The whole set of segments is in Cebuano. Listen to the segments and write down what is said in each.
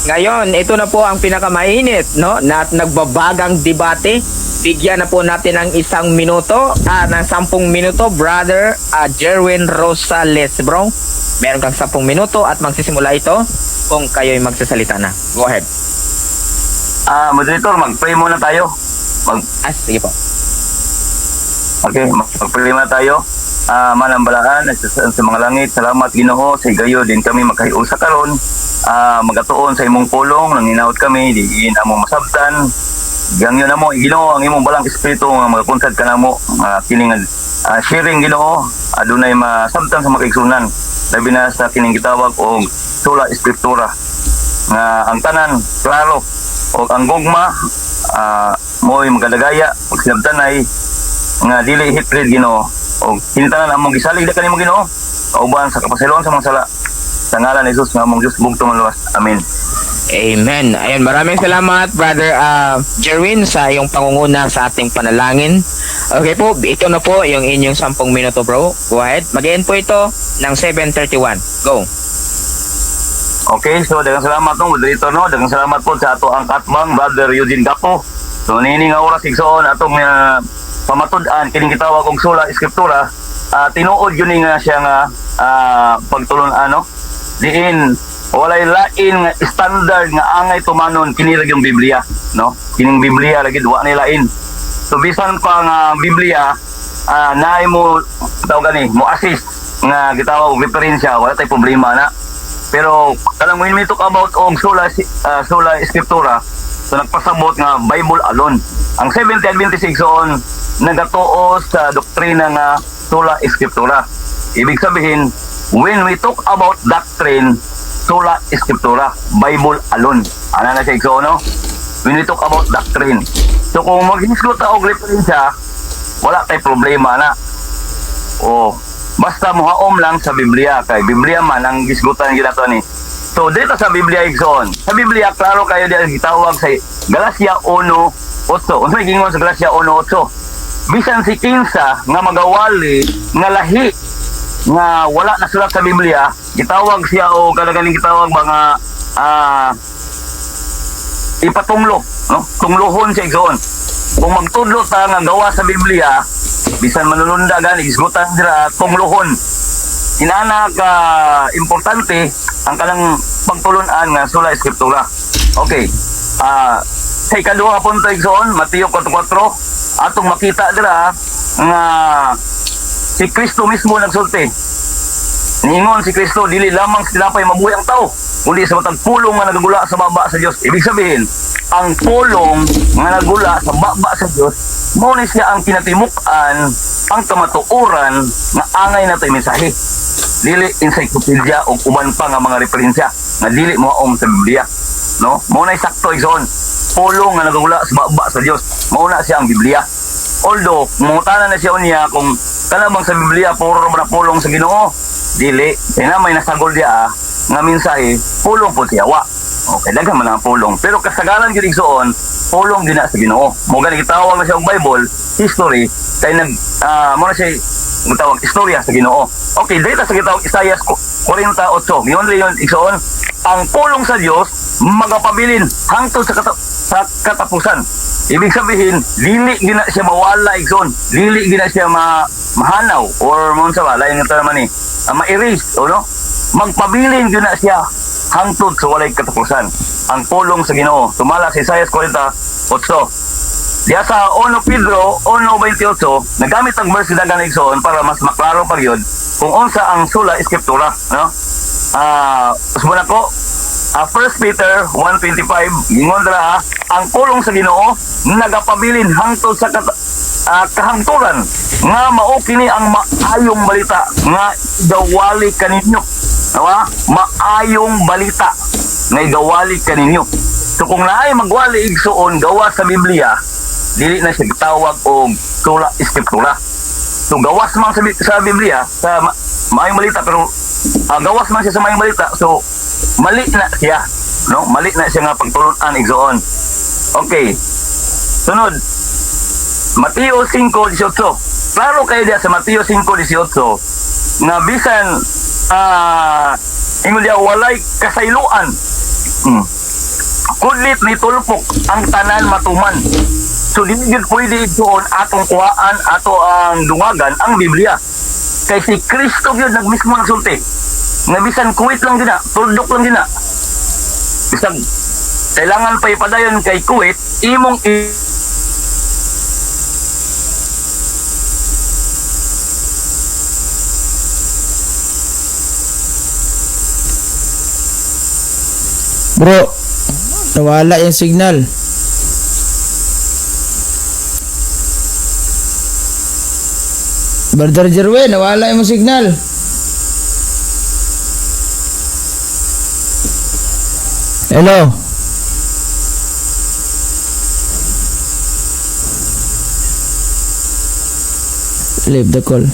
Ngayon, ito na po ang pinakamainit, no? Na nagbabagang debate. Bigyan na po natin ng isang minuto, ng 10 minuto, Brother Jerwin Rosales, bro. Meron kang 10 minuto at magsisimula ito kung kayo'y magsasalita na. Go ahead. Moderator, mag-pray muna tayo. Sige po. Okay, mag-pray muna tayo. Manang balaan, sa mga langit, salamat, Ginoo, sa higayon diin kami makahiusa karon. Magatuon sa imong pulong, nanghinaot kami, diin among masabtan. Gangyo namo, Ginoo, ang imong Balaang Espiritu nga magakunsad ka namo, kining sharing, Ginoo, adunay masabtan sa mga kaigsunan. Labi na sa kining gitawag og sola scriptura nga ang tanan klaro og ang gugma mo'y magadagaya ug sinabtanay nga dili hatred, Ginoo, og kini tanan among gisalig na kanimo, Ginoo, kauban sa kapasayloan sa mga sala, sa ngalan ni Jesus nga among Dios bugtong manluwas. Amen. Amen. Ayun, maraming salamat, Brother Jerwin, sa iyong pangunguna sa ating panalangin. Okay po, ito na po yung inyong 10 minuto, bro. Go ahead. Mag-end po ito ng 7:31. Go. Okay, so daghang salamat, no, moderator, no. Daghang salamat po sa atoang katbang, Brother Eugene Gapo. So niini nga oras, igsoon, atong pamatud-an kining gitawag og sola scriptura. Tinuod yun nga siya nga pagtulon-an, no. Diin walay lain nga standard nga angay tumanon, kini ra yung Biblia, no. Kining Biblia lagi, wa ni lain. So bisan pa nga Biblia naay mo tawag gani mo assist nga gitawag og referensya, wala tay problema na. Pero kanang when we talk about og sola scriptura, so nagpasabot nga Bible alone. Ang Seventh Adventist, igsoon, nagatuo sa doktrina nga sola scriptura. Ibig sabihin, when we talk about doctrine, sola scriptura, Bible alone. Ana na siya, igsoon, no? When we talk about doctrine. So kung maghisgot ta og referensya, wala tay problema na. O basta muhaom lang sa Biblia kay Biblia man ang gisgutan ginato ni. So dito sa Biblia, igsoon. Sa Biblia klaro kayo diyan gitawag sa Galacia 1:8. Unsa may gingon sa Galacia 1:8? Bisan si kinsa nga magawali nga lahi nga wala nasulat sa Biblia, gitawag siya o kadagaling gitawag mga ipatunglo, no? Tunglohon siya, igsoon. Kung magtudlo ta nga gawa sa Biblia, bisan manulunda gani gisgutan dira, tunglohon. Inana ka importante ang kanang pagtulun-an nga sola scriptura. Okay. Sa ikaduha punto, igsoon, Mateo 4:4, atong makita dira nga si Kristo mismo nagsulti. Niingon si Kristo, "Dili lamang sa tinapay mabuhi ang tao, kundi sa matag pulong nga nagagula sa baba sa Dios." Ibig sabihin, ang pulong nga nagula sa baba sa Dios, mao ni siya ang kinatimuk-an, ang kamatuoran nga angay nato mensahe. Dili encyclopedia o uban pa nga mga referensya nga dili moaom sa Biblia. No? Mao na sakto, igsoon. Pulong nga nagagula sa baba sa Dios, mao na siya ang Biblia. Although, mangutana na siya unya kung kana bang sa Biblia puro ra ba na pulong sa Ginoo? Dili. Kaya na may nasagol diya nga mensahe, pulong po siya wa. Okay, daghan man ang pulong. Pero kasagaran gyud, igsoon, pulong din na sa Ginoo. Mo gani gitawag na siya og Bible, history, kay nag mo na siya gitawag istorya sa Ginoo. Okay, dito sa gitawag Isaiah 48. Giyon rin igsoon, ang pulong sa Dios magapabilin hangtod sa katapusan. Ibig sabihin, dili gina siya mawala, igsoon. Dili gina siya mahanaw or mo sa ba, lain nga naman ni ma-erase o no? Magpabilin gina siya hangtod sa walay katapusan. Ang pulong sa Ginoo. Tumala sa Isaiah 48. Diya sa 1 Pedro 1:28, nagamit ang verse dagan, igsoon, para mas maklaro pa gyud kung unsa ang sola scriptura, no? Usbon ako, 1 Peter 1:25, gingon dira, ang pulong sa Ginoo nagapabilin hangtod sa kahangturan nga mao kini ang maayong balita nga gawali kaninyo. Nawa? Maayong balita nga igawali kaninyo. So kung naay magwali, igsoon, gawa sa Biblia, dili na siya gitawag og sola scriptura. So gawas man sa Biblia, sa maayong balita, pero gawas man siya sa maayong balita, so mali na siya, no? Mali na siya nga pagtulun-an, igsoon. Okay. Sunod. Mateo 5:18. Klaro kayo diya sa Mateo 5:18 nga bisan ingon diya walay kasayloan. Kudlit ni tulpok ang tanan matuman. So dili gyud pwede, igsoon, atong kuhaan, ato ang dungagan ang Biblia. Kay si Kristo gyud nagmismo nagsulti nga bisan kuwit lang gina, tuldok lang gina. Bisag kailangan pa ipadayon kay kuwit imong Bro, nawala yung signal. Brother Jerwin, nawala yung signal. Hello. Leave the call.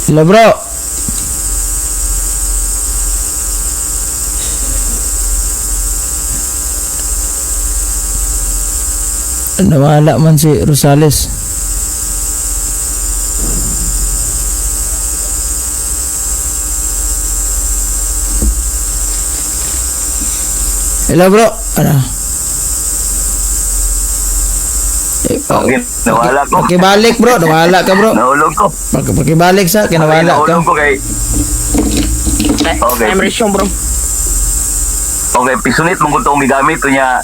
Hello, bro. Nawala man si Rosales. Hello, bro. Ano? Eh, Okay, nawala ko. Pakibalik, bro, nawala ka, bro. Nahulog ko. Pakibalik sa kinawala ka. Nahulog ko kay Okay. Time resume, bro. Okay, pisunit mong kung gigamit niya.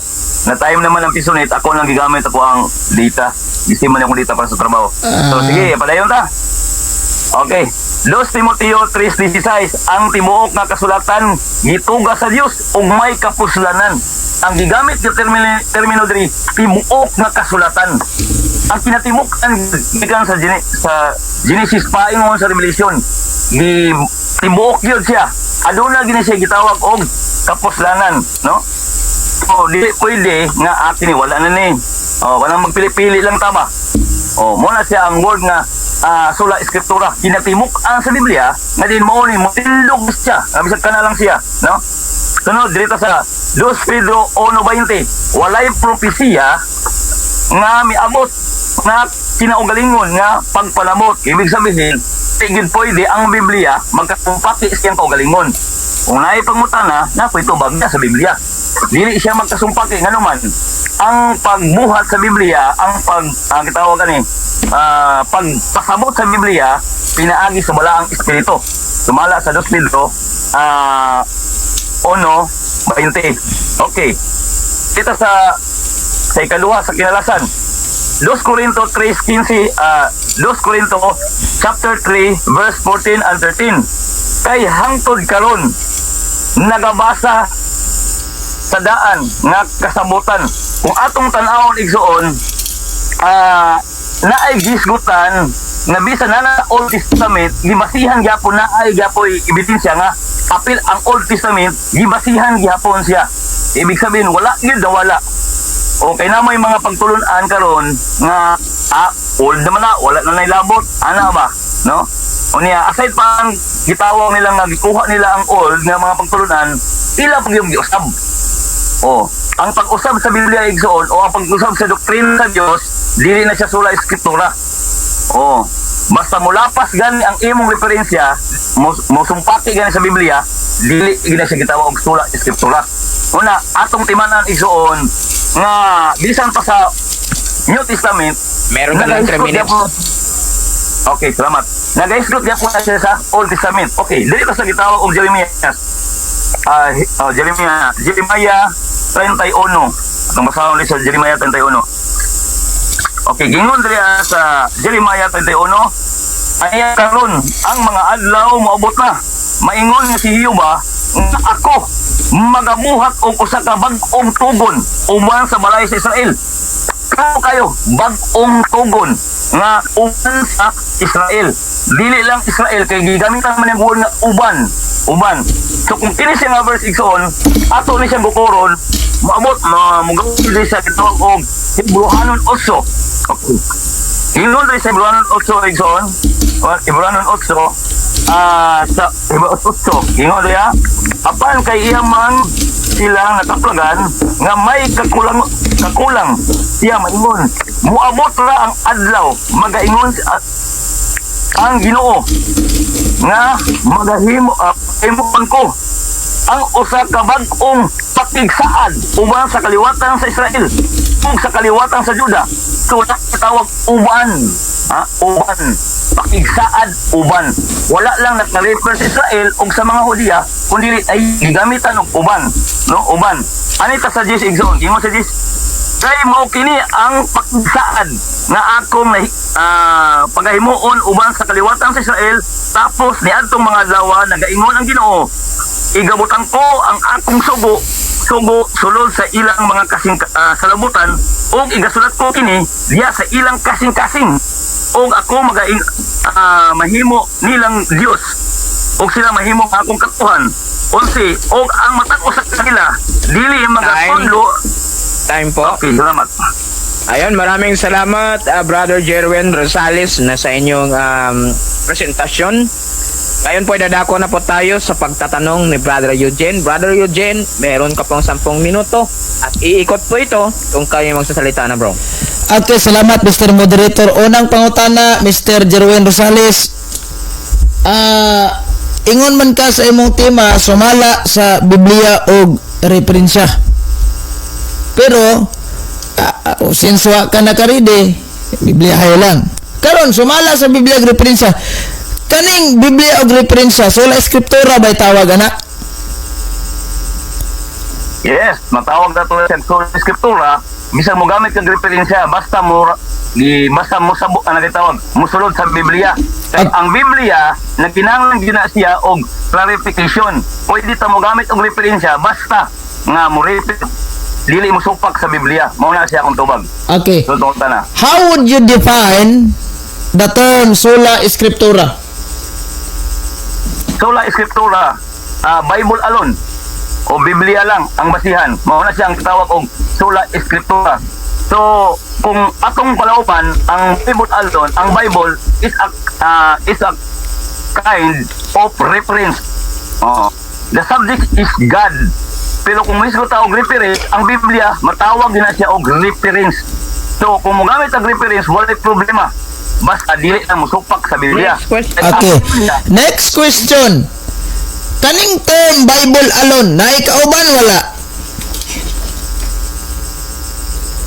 Na time naman ang pisunit, ako lang gigamit ako ang data. Gisi man akong data para sa trabaho. So Ah. sige, padayon ta. Okay. 2 Timoteo 3:16, ang tibuok nga kasulatan gituga sa Dios ug may kapuslanan. Ang gigamit nga termino diri, tibuok nga kasulatan. Ang kinatibuk-an gikan sa Genesis paingon sa Revelation, gi tibuok gyud siya. Aduna gini siya gitawag og kapuslanan, no? So, dili pwede nga akin ni wala na ni. Oh, kanang magpili-pili lang ta ba? Oh, muna siya ang word nga sola escritura. Kinatimuk-an sa Biblia nga din mao ni motindog siya. Nga bisag kana lang siya, no? Sunod dito sa 2 Pedro 1:20, walay propesiya nga miabot nga kinaugalingon nga pagpalamot. Ibig sabihin, tigil pwede ang Biblia magkasumpati siyang kaugalingon. Kung naay pangutana, napoy tubag niya sa Biblia. Dili siya magkasumpati nganuman ang pagbuhat sa Biblia, ang gitawag ani, pagpasabot sa Biblia pinaagi sa balaang espiritu. Sumala sa 2 Pedro 1:20. Okay. Kita sa ikaduha sa kinalasan. 2 Corinto 3:15, 2 Corinto chapter 3 verse 14 and 13. Kay hangtod karon nagabasa sa daan nga kasabutan. Kung atong tan-awon, igsoon, naay gisgutan nga bisan na na Old Testament gibasihan gyapon, naay gyapoy ebidensya nga apil ang Old Testament gibasihan gyapon siya. Ibig sabihin, wala gyud nawala. Okay na may mga pagtulunan karon nga old naman na, wala na nailabot ana ba, no? Unya aside pa ang gitawag nila nga gikuha nila ang old nga mga pagtulunan, ila pag yung giusab. Oh, ang pag-usab sa Biblia, igsoon, o ang pag-usab sa doktrina sa Dios, dili na siya sola escritura. Oh, basta mulapas gani ang imong referensya, mo sumpati gani sa Biblia, dili gina siya gitawag og sola escritura. Una, atong timanan, igsoon, nga bisan pa sa New Testament, Meron ka lang 3 nagahisgot minutes. Okay, salamat. Nagahisgot gyapon na siya sa Old Testament. Okay, dili ta sa gitawag og Jeremiah. Oh, Jeremiah, Jeremiah 31. Atong basahon ulit sa Jeremiah 31. Okay, gingon diri sa Jeremiah 31, ay karon ang mga adlaw moabot na. Maingon nga si Jehova nga ako magabuhat og usa ka bag-ong tugon uban sa balay sa Israel. Kayo kayo bag-ong tugon nga uban sa Israel. Dili lang Israel kay gigamitan man ang word nga uban, uban. So kung kini siya nga verse, igsoon, ato ni siyang bukoron, moabot ma mugawin diri sa gitawag og Hebrewanon 8. Okay. Ingon diri sa Hebrewanon 8, igsoon, Hebrewanon 8, sa Hebrewanon 8, ingon diri, apan kay iya man sila nakaplagan nga may kakulang kakulang siya maingon muabot ra ang adlaw magaingon ang Ginoo nga magahimo himuon ko ang usa ka bag-ong pakigsaad uban sa kaliwatan sa Israel ug sa kaliwatan sa Juda. So tawag uban, ha? Uban, pakigsaad, uban. Wala lang naka-refer sa Israel ug sa mga Hudiya, kundi ay gigamitan og uban, no? Uban. Ani ta sa Diyos, igsoon? Ingon sa Diyos, kay mao kini ang pakigsaad nga akong pagahimuon uban sa kaliwatan sa Israel tapos niadtong mga adlaw, nagaingon ang Ginoo, igabutang ko ang akong sugo sulod sa ilang mga kasing salabutan ug igasulat ko kini diya sa ilang kasing-kasing, ug ako magaing mahimo nilang Dios ug sila mahimo ang akong katawhan. 11, ug ang matag usa kanila dili magatudlo. Time po. Okay, salamat. Ayun, maraming salamat, Brother Jerwin Rosales, na sa inyong presentasyon. Ngayon po, dadako na po tayo sa pagtatanong ni Brother Eugene. Brother Eugene, meron ka pong 10 minuto at iikot po ito kung kayo magsasalita na, bro. Okay, salamat, Mr. Moderator. Unang pangutana, Mr. Jerwin Rosales. Ingon man ka sa imong tema, sumala sa Biblia og referensya. Pero since wa ka nakarede, Biblia hayo lang. Karon sumala sa Biblia og referensya. Kaning Biblia og referensya, sola scriptura bay tawag ana? Yes, matawag na to sa scriptura, bisan mo gamit kag referensya, basta mo sabo ano tawag, musulod sa Biblia. Kay ang Biblia nagkinahanglan gyud na siya og clarification. Pwede ta mo gamit og referensya basta nga mo repeat, dili mo supak sa Biblia. Mao na siya akong tubag. Okay. So tungod na. How would you define the term sola scriptura? Sola scriptura, Bible alone o Biblia lang ang basihan. Mao na siya ang tawag og sola scriptura. So, kung atong palauban ang Bible alone, ang Bible is a kind of reference. Oh. The subject is God. Pero kung mismo ta og reference, ang Biblia matawag din na siya og reference. So, kung mogamit ang reference, walay problema. Basta dili na musupak sa Biblia. Next question. Okay. Next question. Kaning term Bible alone, naay kauban, wala?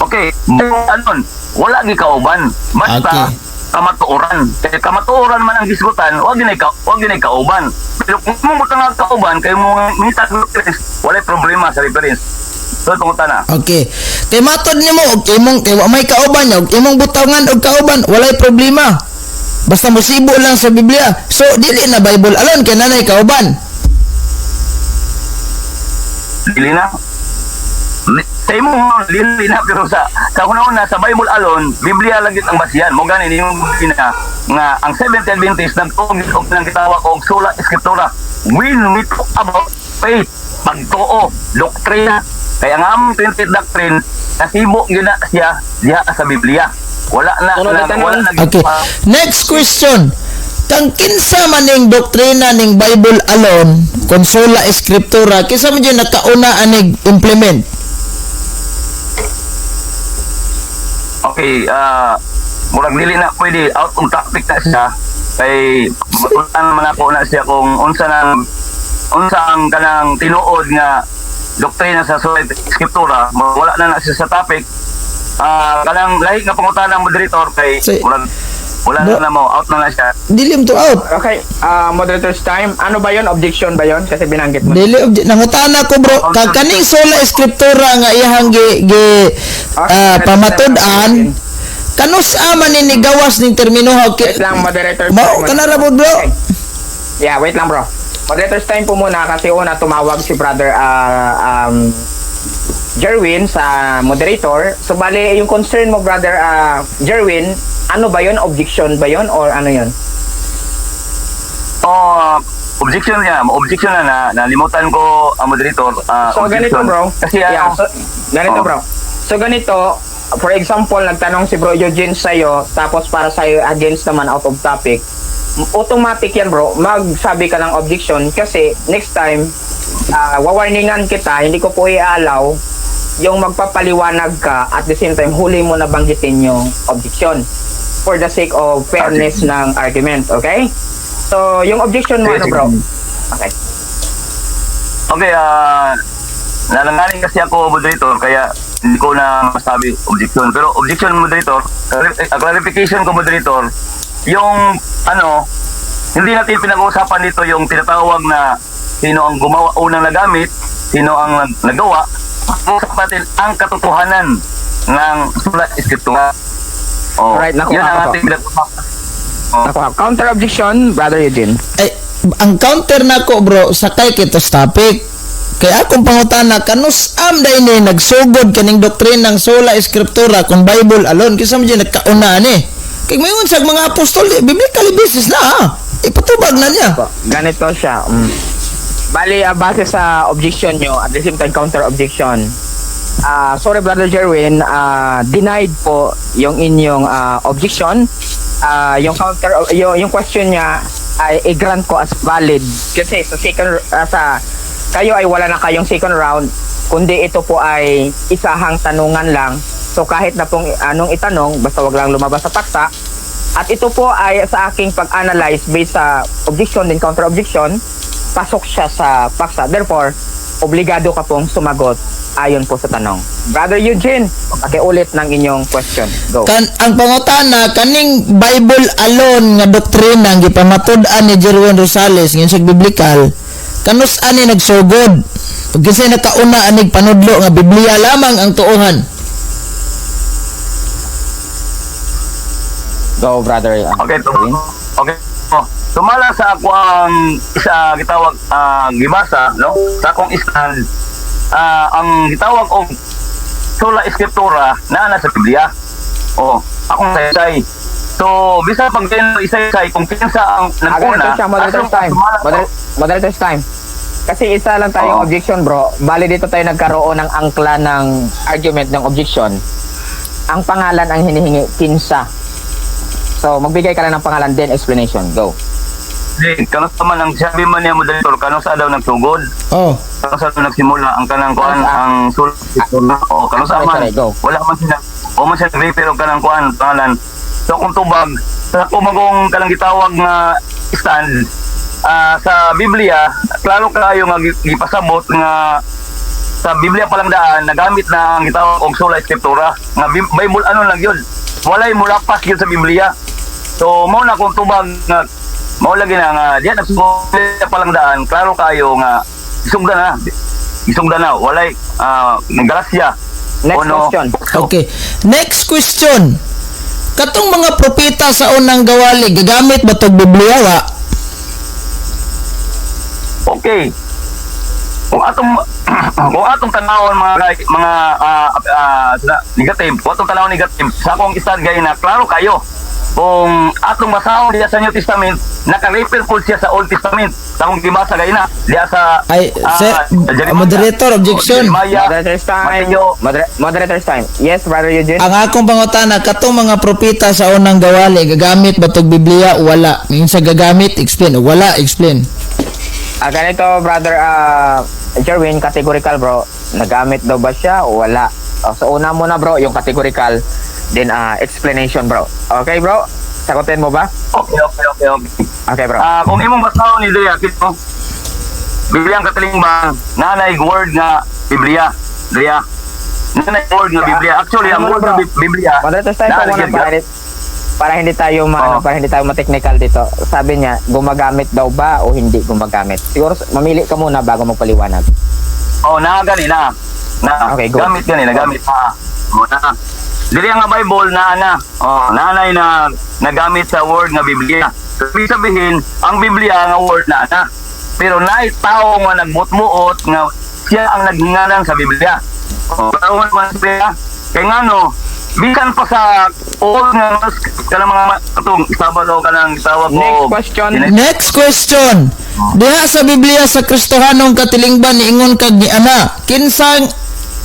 Okay, Bible alone, wala gi kauban. Basta kamatuoran. Kay kamatuoran man ang gisgutan, wag ginay kauban. Pero kung mo butang ang kauban kay mo mita reference, walay problema sa reference. So tungod na. Okay. Kay matod nimo og imong kay wa may kauban niya, og imong butangan og kauban, walay problema. Basta musibo lang sa Biblia. So dili na Bible alone kay nanay kauban. Dili na. Sa imo dili na, pero sa una sa Bible alone, Biblia lang gyud ang basihan. Mo gani nimo na nga ang Seventh Adventist nagtuo og nang gitawag og sola scriptura. When we talk about faith, pagtuo, doktrina, kaya ang among Trinity doctrine nasibo gyud na siya diha sa Biblia. Wala na, Sunod na na tanong. wala na. Okay. Next question. Kang kinsa man ning doktrina ning Bible alone, kung sola scriptura, kinsa man jud nakauna anig implement? Okay, murag dili na pwede, out of topic na siya kay matulan man ako na siya kung unsa ang kanang tinuod nga doktrina sa sola scriptura. Wala na na siya sa topic. Kanang lahi nga pangutana ng moderator kay murag wala na na mo out na na siya. Dili to out. Okay, moderator's time. Ano ba yon? Objection ba yon? Kasi binanggit mo. Dili nangutana ko, bro, kag kaning sola scriptura nga iyang gi pamatud-an, kanus-a man ni gawas ning termino? Wait lang, moderator's Mao time. kana ra mo, bro. Okay. Yeah, wait lang, bro. Moderator's time po muna kasi una tumawag si Brother Jerwin sa moderator. So bale, yung concern mo, Brother Jerwin, ano ba yon? Objection ba yon or ano yon? Oh, objection niya, objection na na nalimutan ko ang moderator. So ganito, objection. bro. Kasi Yeah, ano, so, ganito, Oh. bro. So ganito, for example, nagtanong si Bro Eugene sa'yo, tapos para sa'yo against naman, out of topic. Automatic yan, bro. Magsabi ka ng objection kasi next time, wawarningan kita, hindi ko po i-allow yung magpapaliwanag ka at the same time huli mo na banggitin yung objection for the sake of fairness ng argument, okay? So, yung objection mo, Sige, ano, sige. bro? Okay. Okay, nalanganin kasi ako, moderator, kaya hindi ko na masabi objection. Pero objection, moderator, clarification ko, moderator, yung ano, hindi natin pinag-uusapan dito yung tinatawag na sino ang gumawa, unang nagamit, sino ang nagawa. Usapan natin ang katotohanan ng Sola Scriptura. Oh, Alright, nakuha yun ang ko po. ating pinag-usapan. Oh. Nakuha. Counter objection, Brother Eugene. Ay, ang counter nako, bro, sakay kito sa topic. Kay akong pangutana, kanus-a man diay ni nagsugod kaning doktrinang Sola Scriptura kung Bible alone? Kinsa man diay nagkauna ni? Kay mayon sa mga apostol, di, biblically basis na ha. Ipatubag na niya. Po. Ganito siya. Bali, base sa objection nyo, at the same time counter objection. Sorry, Brother Jerwin, denied po yung inyong objection. Yung counter yung question niya ay i-grant ko as valid kasi sa second sa kayo ay wala na kayong second round, kundi ito po ay isahang tanungan lang. So kahit na pong anong itanong, basta wag lang lumabas sa paksa. At ito po ay sa aking pag-analyze based sa objection din counter objection, pasok siya sa paksa. Therefore, obligado ka pong sumagot ayon po sa tanong. Brother Eugene, pakiulit ng inyong question. Go. Kan ang pangutana, kaning Bible alone nga doktrina ang gipamatud-an ni Jerwin Rosales ngayon sa biblical, kanus-a ni nagsugod? Ug kinsay nakauna anig panudlo nga Biblia lamang ang tuohan? Go, Brother Okay, Erwin. Okay. Oh, sumala sa ako ang isa gitawag gibasa, no? Sa akong stand, ang gitawag og Sola Scriptura naa na sa Biblia. Oh, akong saysay. So, bisan pag isay-isay kung kinsa ang ganito naguna, siya, moderator's asong time. sumala- Moderator's time. Kasi isa lang tayong Oo. objection, bro. Bali dito tayo nagkaroon ng angkla ng argument ng objection. Ang pangalan ang hinihingi, kinsa. So, magbigay ka lang ng pangalan, then explanation. Go. Hindi, kanus-a man ang sabi man niya, moderator, kanus-a daw nagsugod? Oh. Kanus-a daw nagsimula ang kanang kuan, Kanus-a? ang Sola Scriptura? Oh, kanus-a Sorry, man. sorry, go. Wala man sila. O man sila refer og kanang kuan pangalan. So kung tubag sa ako magong kanang gitawag nga stand, sa Biblia, klaro kayo nga gipasabot nga sa Biblia pa lang daan nagamit na ang gitawag og Sola Scriptura nga Bible ano lang yun. Walay mulapas yun sa Biblia. So mao na kung tubag nga mao lagi na nga diyan sa Biblia pa lang daan, klaro kayo nga isugda na. Isugda na, walay grasya. Next Ono. question. Okay. Next question. Katong mga propeta sa unang gawali, gagamit ba tog Biblia, wa? Okay. Kung atong tanawon mga mga negative, kung atong tanawon negative, sa akong stand gay na klaro kayo. Kung atong basahon diya sa New Testament, naka-refer po siya sa Old Testament. Sa akong gibasa gay na diya sa Ay, sir, Jeremiah. moderator, objection. Oh, Jeremiah, Moderator's time. Mateo. Moderator's time. Yes, Brother Eugene. Ang akong pangutana, katong mga propeta sa unang gawali, gagamit ba tog Biblia? Wala. Ngayon sa gagamit, explain. Wala, explain. Ganito, Brother Jerwin, categorical, bro. Nagamit daw ba siya o wala? Oh, so, una muna, bro, yung categorical. Then, explanation, bro. Okay, bro? Sagutin mo ba? Okay. Okay, bro. Kung imong basahon ni Drea, kito. Biblia ang katilingban, nanay word nga Biblia. Drea. Nanay word nga Biblia. Actually, ang Ano muna, word nga bro? Biblia. Moderator's time pa naa muna gyud para hindi tayo Oo. para hindi tayo ma-technical dito. Sabi niya, gumagamit daw ba o hindi gumagamit? Siguro mamili ka muna bago magpaliwanag. Oh, na gani na. Na. Okay, go. Gamit gani, nagamit pa. Oh, na. Dili ang Bible na na. Oh, nanay na nagamit sa word nga Biblia. So, ibig sabihin, ang Biblia nga word na na. Pero naay tao nga nagmutmuot nga siya ang naghingalan sa Biblia. Oh, pero man siya kay ngano bisan pa sa old nga manuscript kanang mga katong Sabado kanang tawag Next ko. question. Next question. Diha sa Biblia sa Kristohanong katilingban niingon kag ni ana, kinsang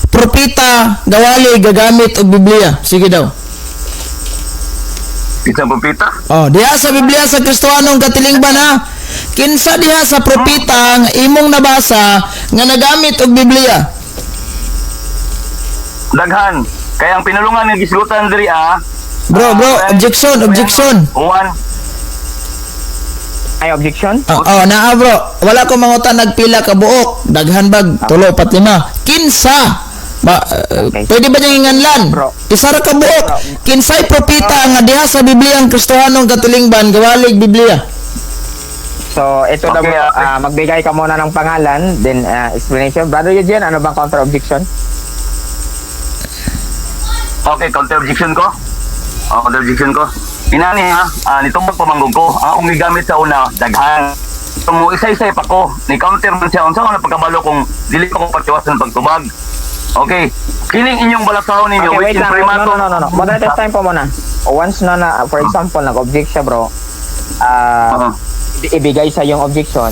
propeta gawali gagamit og Biblia? Sige daw. Isang propeta. Oh, diha sa Biblia sa Kristohanong katilingban ha. Kinsa diha sa propeta nga imong nabasa nga nagamit og Biblia? Daghan. Kaya ang pinulungan ng gisgutan diri ah. Bro, bro, objection, objection. Juan. Ay, Naay objection? Oh, naa, bro. Wala ko mangutan nagpila ka buok. Daghan bag tulo, pat, lima. Kinsa? Ba, pwede ba niyang inganlan? Bro. Isa ra ka buok. Kinsay propeta nga diha sa Biblia ang Kristohanong katilingban gawalig Biblia? So, ito daw, Okay, bro, okay. magbigay ka muna ng pangalan, then explanation. Brother Eugene, ano bang counter objection? Okay, counter objection ko. Oh, counter objection ko. Inani ha, nitubag pamanggog ko. Ang akong gigamit sa una, daghan. So, mo isa-isa pa ko. Ni counter man siya unsa ko na pagkabalo kung dili pa ko patiwas ng pagtubag. Okay. Kining inyong balasahon ninyo Okay, which wait in lang. No, primato. no. Moderator's time po muna. Once na, for example, nag-object siya, bro, ibigay sa yung objection,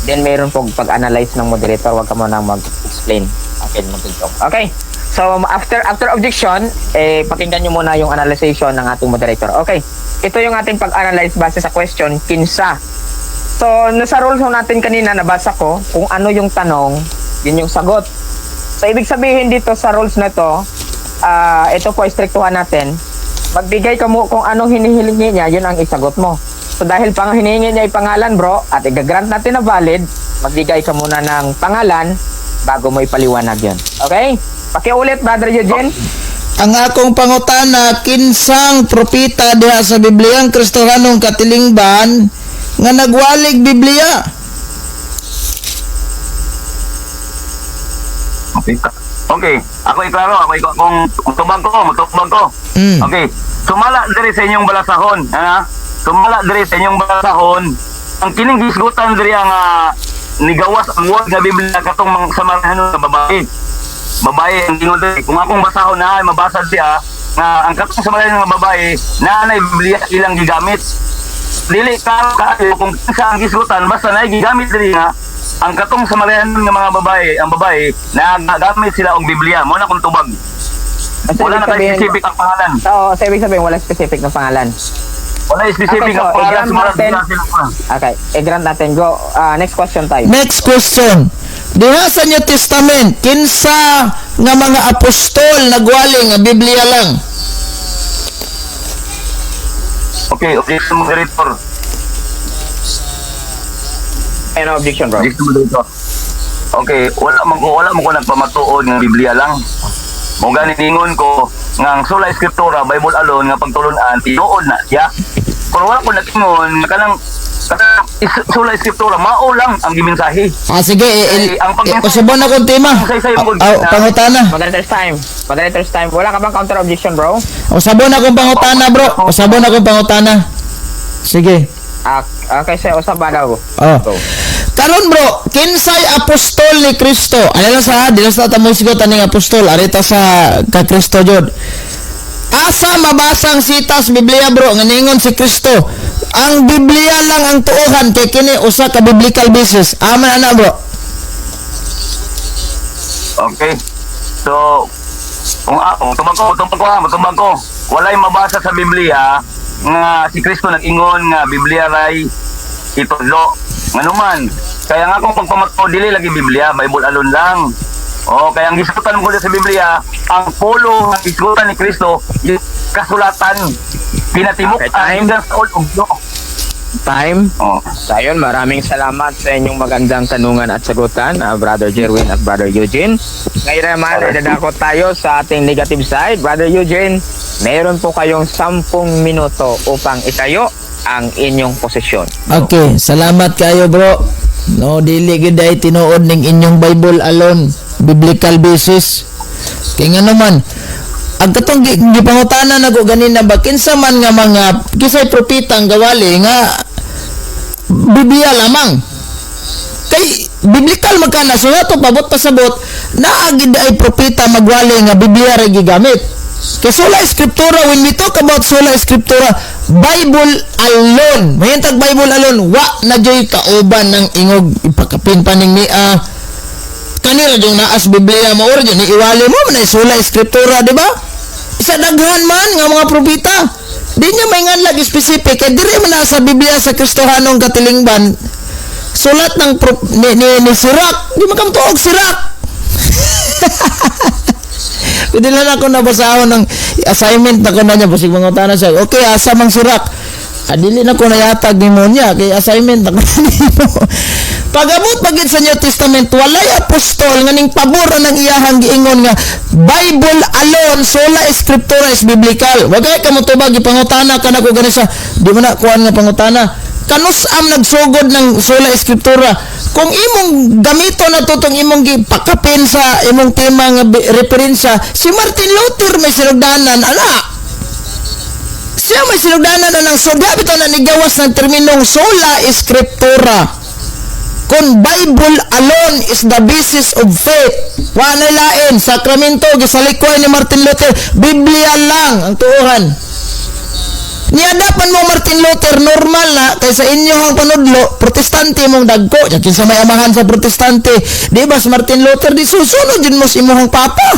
then meron pong pag-analyze ng moderator, wag ka muna mag-explain. Okay, mag. Okay. So, after after objection, eh, pakinggan nyo muna yung analyzation ng ating moderator. Okay. Ito yung ating pag-analyze base sa question, kinsa. So, nasa rules ho natin kanina, nabasa ko, kung ano yung tanong, yun yung sagot. So, ibig sabihin dito sa rules na to, ito po, istriktuhan natin, magbigay ka mo kung anong hinihilingi niya, yun ang isagot mo. So, dahil pang hinihingi niya ay pangalan, bro, at igagrant natin na valid, magbigay ka muna ng pangalan bago mo ipaliwanag yun. Okay? Pakiulit, Brother Eugene. Ang akong pangutana, kinsang propeta diha sa Biblia ang Kristohanong katilingban nga nagwalig Biblia? Okay. Okay, ako iklaro, ako ikaw kung tubag ko, mutubag ko. Okay. Sumala diri sa inyong balasahon, ha? Sumala diri sa inyong balasahon. Ang kining gisgutan diri ang nigawas ang word nga Biblia katong mga Samaritanong nga babae. Babae ang ingon diri. Kung akong basahon na ay mabasa siya nga ang katong Samaritanong nga babae na nay Biblia ilang gigamit. Dili ka kaayo kung kinsa ang gisgutan, basta na gigamit diri nga ang katong Samaritan nga mga babae, ang babae na gamit sila og Biblia. Mo na kung tubag. Basta Wala ibig na kay sabihin- specific ang pangalan. Oo, so ibig sabihin, wala specific na pangalan. Wala specific Okay, so, ang pangalan. i-grant Sumala natin. sila sila pa. Okay, i-grant natin. Go, next question tayo. Next question. Diha sa New Testament, kinsa nga mga apostol nagwali nga Biblia lang? Okay, objection, moderator. Ano objection, bro? Objection, moderator. Okay, wala man ko nagpamatuod ng Biblia lang. Mo gani ningon ko nga ang sola escritura, Bible alone nga pagtulun-an, tinuod na siya. Pero wala ko nag-ingon nga kanang sola escritura mao lang ang gimensahe. Ah, sige, Ay, ang usabon na kong tema. Sa- Ah, pangutana. Moderator's time. Moderator's time. Wala ka bang counter objection, bro? Usabon na kong pangutana, bro. Usabon na kong pangutana. Sige. Okay, sir. Usap ba daw? Oh. Go. Karon, bro, kinsay apostol ni Kristo? Ano lang sa, di lang sa tamusgo taning apostol, arita sa ka Kristo jud. Asa mabasa ang sitas Biblia, bro, nga ningon si Kristo? Ang Biblia lang ang tuohan kay kini usa ka biblical basis. Aman ana, bro? Okay. So, kung ako, tubag ko ha, tubag ko. Walay mabasa sa Biblia nga si Kristo nag-ingon nga Biblia ray itudlo. Nganuman, kaya nga kung pagpamatuo dili lagi Biblia, Bible alone lang. Oh, kaya ang gisgutan mo sa Biblia, ang polo nga gisgutan ni Kristo, yung kasulatan, pinatimok Okay, time. hanggang sa old ug new. Time. Oh. So, ayun, maraming salamat sa inyong magandang tanungan at sagutan, Brother Jerwin at Brother Eugene. Ngayon naman, Alright. idadako tayo sa ating negative side. Brother Eugene, meron po kayong 10 minuto upang itayo ang inyong posisyon. Okay, salamat kayo, bro. No, dili gid ay tinuod ning inyong Bible alone, biblical basis. Kay nga naman, ang katong gipangutana nako ganina ba, kinsa man nga mga kisay propeta ang gawali nga Biblia lamang? Kay biblical man kana, so ato pabot pasabot naa gid ay propeta magwali nga Biblia ra gigamit. Kay sola escritura, when we talk about sola escritura, Bible alone. Mahintag Bible alone, wa na joy kauban ng ingog ipakapin pa ning nia. Kanila yung naas Biblia mo or ni iwali mo man ay sola escritura, di ba? Sa daghan man nga mga propeta. Di niya may nganlag specific kay diri man na sa Biblia sa Kristohanong katilingban sulat ng ni Sirach, di man kamtuog Sirach. Pwede lang ako nabasahon ng assignment na ko na niya, basig mga tanan siya. Okay, asa mang Sirach? Adili na ko nayatag nimo niya kay assignment ako nimo. Pag-abot pagid sa New Testament, walay apostol nga ning pabor ang iyahang giingon nga Bible alone, sola scriptura is biblical. Wa kay ka motubag, ipangutana ka nako gani sa di mo na kuan nga pangutana. Kanus-am nagsugod ng sola scriptura? Kung imong gamito na to tong imong gipakapin sa imong tema nga referensya, si Martin Luther may sinugdanan ana, siya may sinugdanan na ng so bitaw na nigawas ng terminong sola scriptura. Kung Bible alone is the basis of faith, wa na lain. Sakramento gisalikway ni Martin Luther. Biblia lang ang tuohan. Niadapan mo Martin Luther, normal na kay sa inyong panudlo, Protestante mong dagko. Ya kinsa may amahan sa Protestante? Di ba si Martin Luther? Di susunod jud mo sa imong papa.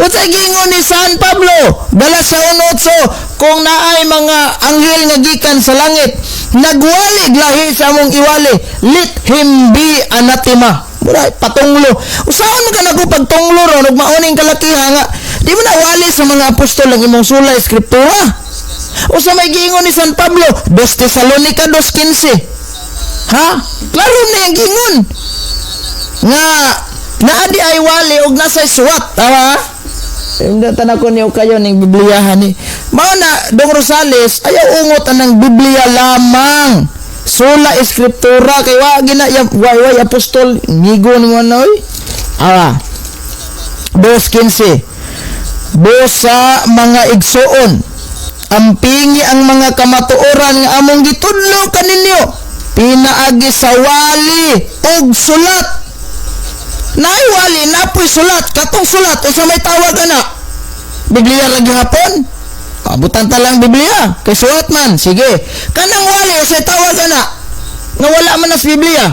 Unsa giingon ni San Pablo? Galacia 1:8, kung naay mga anghel nga gikan sa langit nagwali lahi sa among iwali, let him be anathema. Mura patunglo. Usaon man ka nako pagtunglo ron ug mauning kalakiha nga di mo na wali sa mga apostol ang imong sola scriptura? Usa may giingon ni San Pablo? 2 Tesalonica 2:15. Ha? Klaro na yung giingon nga naa di ay wali og nasa suwat. Tama? Hindi tanan ko niyo kayo ning Bibliyahan ni. Mao na, Dong Rosales, ayaw ungot anang Biblia lamang. Sola scriptura kay wa gina wa wa apostol migo ni mo na oy. Ah. 2:15. Busa, mga igsuon, ampingi ang mga kamatuoran nga among gitudlo kaninyo pinaagi sa wali ug sulat. Naay wali, napoy sulat. Katong sulat, unsa may tawag ana? Biblia ra gihapon? Abutan ta lang Biblia kay sulat man. Sige. Kanang wali, unsay tawag ana? Nga wala man nas Biblia.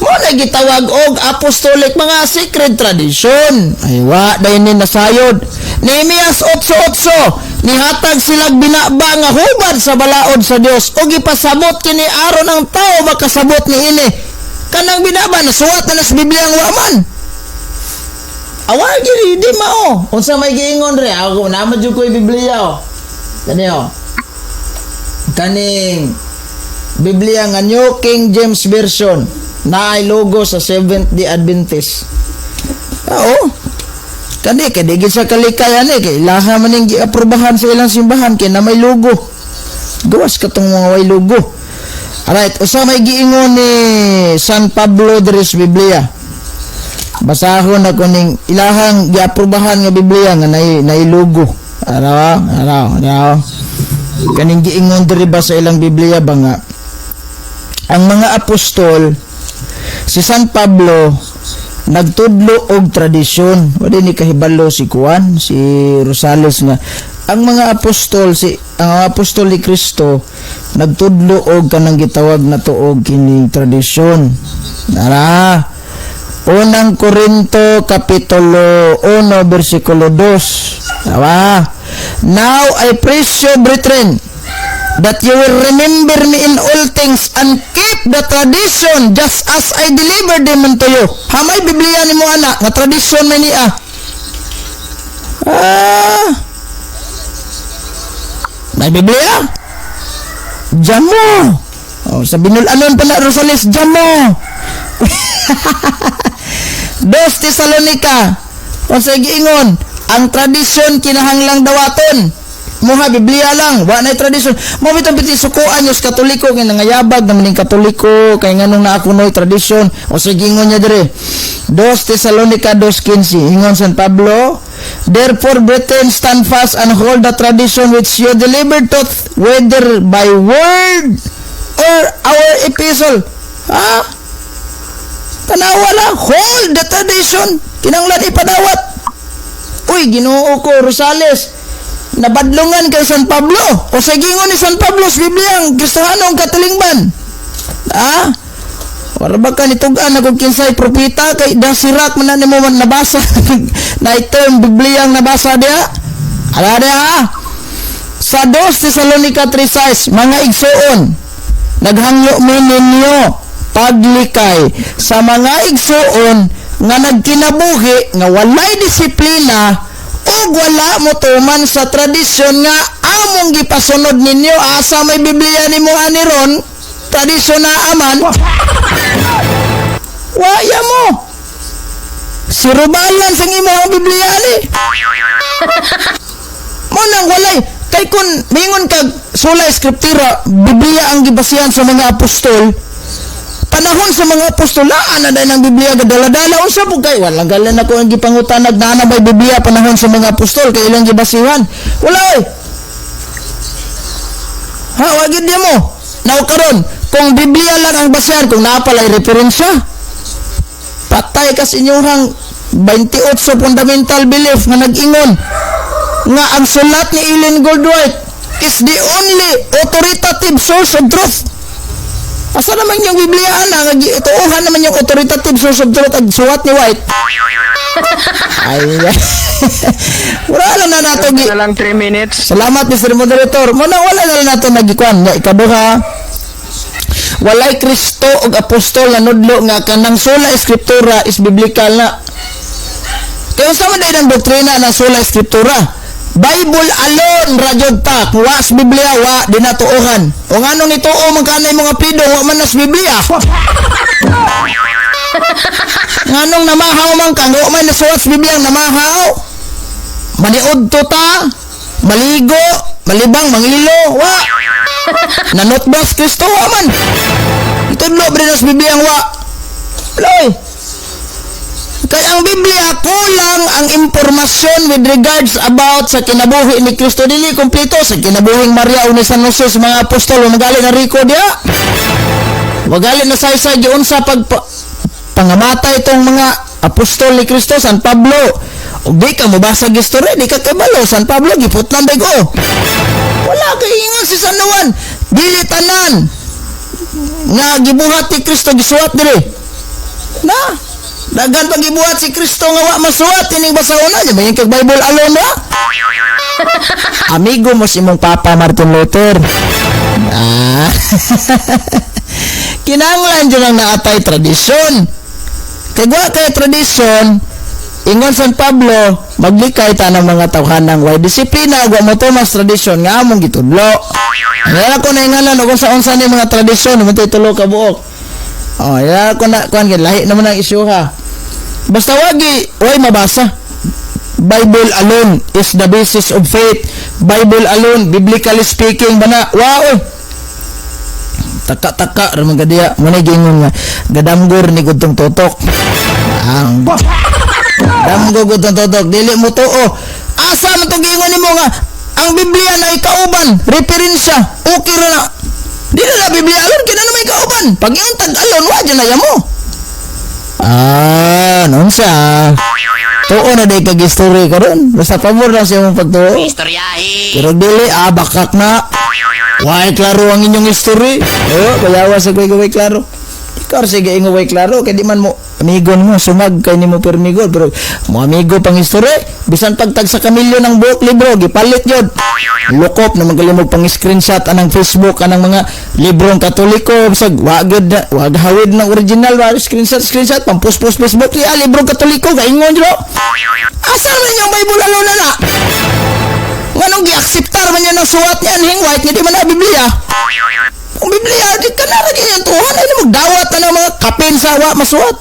Mo na gitawag og apostolic, mga sacred tradition. Ay wa day ni nasayod. Nehemias 8:8, nihatag silag binaba nga hubad sa balaod sa Dios ug ipasabot kini aron ang tao makasabot niini. Kanang binaba nasuwat na sa Biblia ang wa man. Awa giri di mao. Unsa may giingon re? Ako naman jud ko'y Biblia oh. Kani oh. Kaning Biblia nga New King James Version na ay logo sa Seventh Day Adventist. Oo. Kani kay di gid sa kalikay ani kay ilaha man ning giaprobahan sa ilang simbahan kay na may logo. Gawas katong mga way logo. Alright, usa may giingon ni San Pablo diri sa Biblia. Basahon ako ning ilahang giaprobahan nga Biblia nga nay logo. Ara, ara, ara. Kaning giingon diri ba sa ilang Biblia ba nga ang mga apostol, si San Pablo nagtudlo og tradisyon. Wala ni kahibalo si Juan, si Rosales nga ang mga apostol, si ang apostol ni Kristo nagtudlo og kanang gitawag na og kining tradisyon. Nara. Unang Korinto kapitulo 1 bersikulo 2. Tama? "Now I pray you, brethren, that you will remember me in all things and keep the tradition just as I delivered them unto you." Hamay Biblia ni mo ana nga tradisyon man niya. Ah. May Biblia? Jamo. Oh, sa binulanon pa na Rosales, jamo. Dos Tesalonica. Unsa giingon? Ang tradisyon kinahanglang dawaton. Muha Biblia lang, wa nay tradisyon. Mo bitong biti sukuan yung Katoliko kay nangayabag naman ning Katoliko kay nganong naa kunoy tradisyon. O sige, ingon niya dire. Dos Tesalonica 2:15, ingon San Pablo, "Therefore, brethren, stand fast and hold the tradition which you delivered to, whether by word or our epistle." Ha? Tanawa lang, hold the tradition. Kinanglan ipadawat. Uy, Ginoo ko, Rosales. Nabadlungan kay San Pablo. O sa gingon ni San Pablo sa Biblia, ang Kristohanong katilingban. Ha? Wala ba ka nitug-an na kung kinsay propeta kay dasirak man na nimo man nabasa na term Biblia ang nabasa diha? Ala diha ha? Sa 2 Tesalonica 3:6, "Mga igsuon, naghangyo mi ninyo paglikay sa mga igsuon nga nagkinabuhi nga walay disiplina ug Ug wala mo tuman sa tradisyon nga among gipasunod ninyo. Asa may Biblia nimo ani ron? Tradisyon na aman. Waya mo. Zero balance ang imo ang Biblia ani. Mo nang walay kay kun mingon kag sola scriptura, Biblia ang gibasihan sa mga apostol, panahon sa mga apostol naa na ng Biblia gadala-dala. Unsa po kay walang galan ako ang gipangutanag, naa na ba'y Biblia panahon sa mga apostol kay ilang gibasihan? Wala oy. Ha, wa gyud mo. Now karon, kung Biblia lang ang basihan, kung naa pala'y referensya, patay kas inyong 28 fundamental belief nga nag-ingon nga ang sulat ni Ellen Goldwhite is the only authoritative source of truth. Asa naman yung Biblia ana nga tuohan naman yung authoritative source of truth ang suwat ni White? Ay, wala lang na nato gi Na lang 3 minutes. Salamat, Mr. Moderator. Muna wala na lang nato nagikuan. Nga ikaduha, walay Kristo og apostol na nudlo nga kanang sola scriptura is biblical na. Kaya unsa man ang doktrina ng sola scriptura? Bible alone ra jud ta. Kung wa sa Biblia, wa di na tuohan. O nganong nituo man kanay mga pido, wa man nas Biblia? Nganong namahaw man kang wa man nasuwat sa Biblia ang namahaw? Maniud to ta, maligo, malibang, mangilo, wa. Nanotbas Kristo, wa man. Itudlo ba rin sa Biblia ang wa? Loy. Kaya ang Biblia kulang ang impormasyon with regards about sa kinabuhi ni Kristo, dili kompleto sa kinabuhing Maria o ni San Jose, sa mga apostol, magali na record ya. Magali na saysay giunsa pag pangamatay itong mga apostol ni Kristo, San Pablo. Ug di ka mobasa og istorya, di ka kabalo San Pablo giputlan day ko. Wala kay ingon si San Juan, dili tanan nga gibuhat ni Kristo gisuwat diri. Na, daghan pag gibuhat si Kristo nga wa masuwat ining basahon na. Di kag Bible alone wa? Amigo mo si imong papa Martin Luther. Ah. Kinahanglan dyan ang naatay tradisyon. Kay wa kay tradisyon, ingon San Pablo, maglikay ta ng mga tawhanang way disiplina, wa mo tumas tradisyon nga among gitudlo. Ang ako na ingalan kung sa unsa ni mga tradisyon, mo tulo ka buok. Oh, yan ako na kuan kay lahi naman ang isyu ha. Basta wagi way mabasa. Bible alone is the basis of faith. Bible alone, biblically speaking, bana, wow. Taka-taka ra man gadiya, mo na giingon nga gadamgor ni gudtong tutok. Ang damgo gudtong tutok, dili mo tuo. Asa man to giingon nimo nga ang Biblia na ikauban, referensya, okay ra na. Dili na Biblia alone, kina na may kauban. Pag yung tag alone, wa dyan na mo. Ah, noon siya. Tuo na day kag history karon. Basta pabor lang sa imong pagtuo. Istoryahe. Pero dili, ah, bakak na. Way klaro ang inyong history. Oh, bayawa sa kuy way klaro. Ikaw sige ingo way klaro kay di man mo amigo mo sumag kay nimo permigo, pero mo amigo pang history bisan pagtag sa kamilyo ng buok libro gipalit jud. Lukop na magalimog pang screenshot anang Facebook anang mga librong Katoliko, bisag wa gyud na wa hawid ng original wa screenshot screenshot pang post post Facebook ya librong Katoliko gaingon jud. Asa man inyong Bible alone na na? Nganong gi-akseptar man niya ng suwat niya hing White nga di man na Biblia? Kung Biblia, di ka na rin yung tuhan. Ay, magdawat na ng mga kapin sa wa masuwat.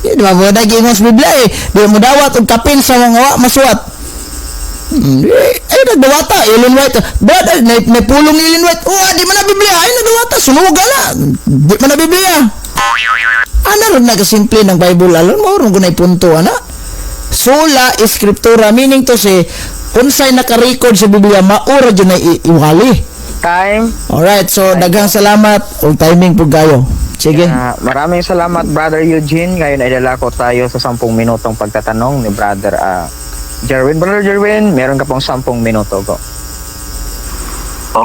Di ba mo nag-ingon sa Biblia eh. Di mo dawat og kapin sa mga wa masuwat. Eh, ay, nagdawata. Ellen White. Brad, ay, may pulong ni Ellen White. Oh, di man na Biblia. Ay, nagdawata. Sunuga na. Di man na Biblia. Ano rin nagasimple ng Bible alone? Mo rin ko na ipunto, ana. Sola scriptura, meaning to say, unsay naka-record sa Biblia, maura dyan na iwali. Time. Alright, so daghang salamat og timing po kayo. Sige. Ah, maraming salamat, Brother Eugene. Ngayon ay lalako tayo sa 10 minutong pagtatanong ni Brother Jerwin. Brother Jerwin, meron ka pong 10 minuto. Go.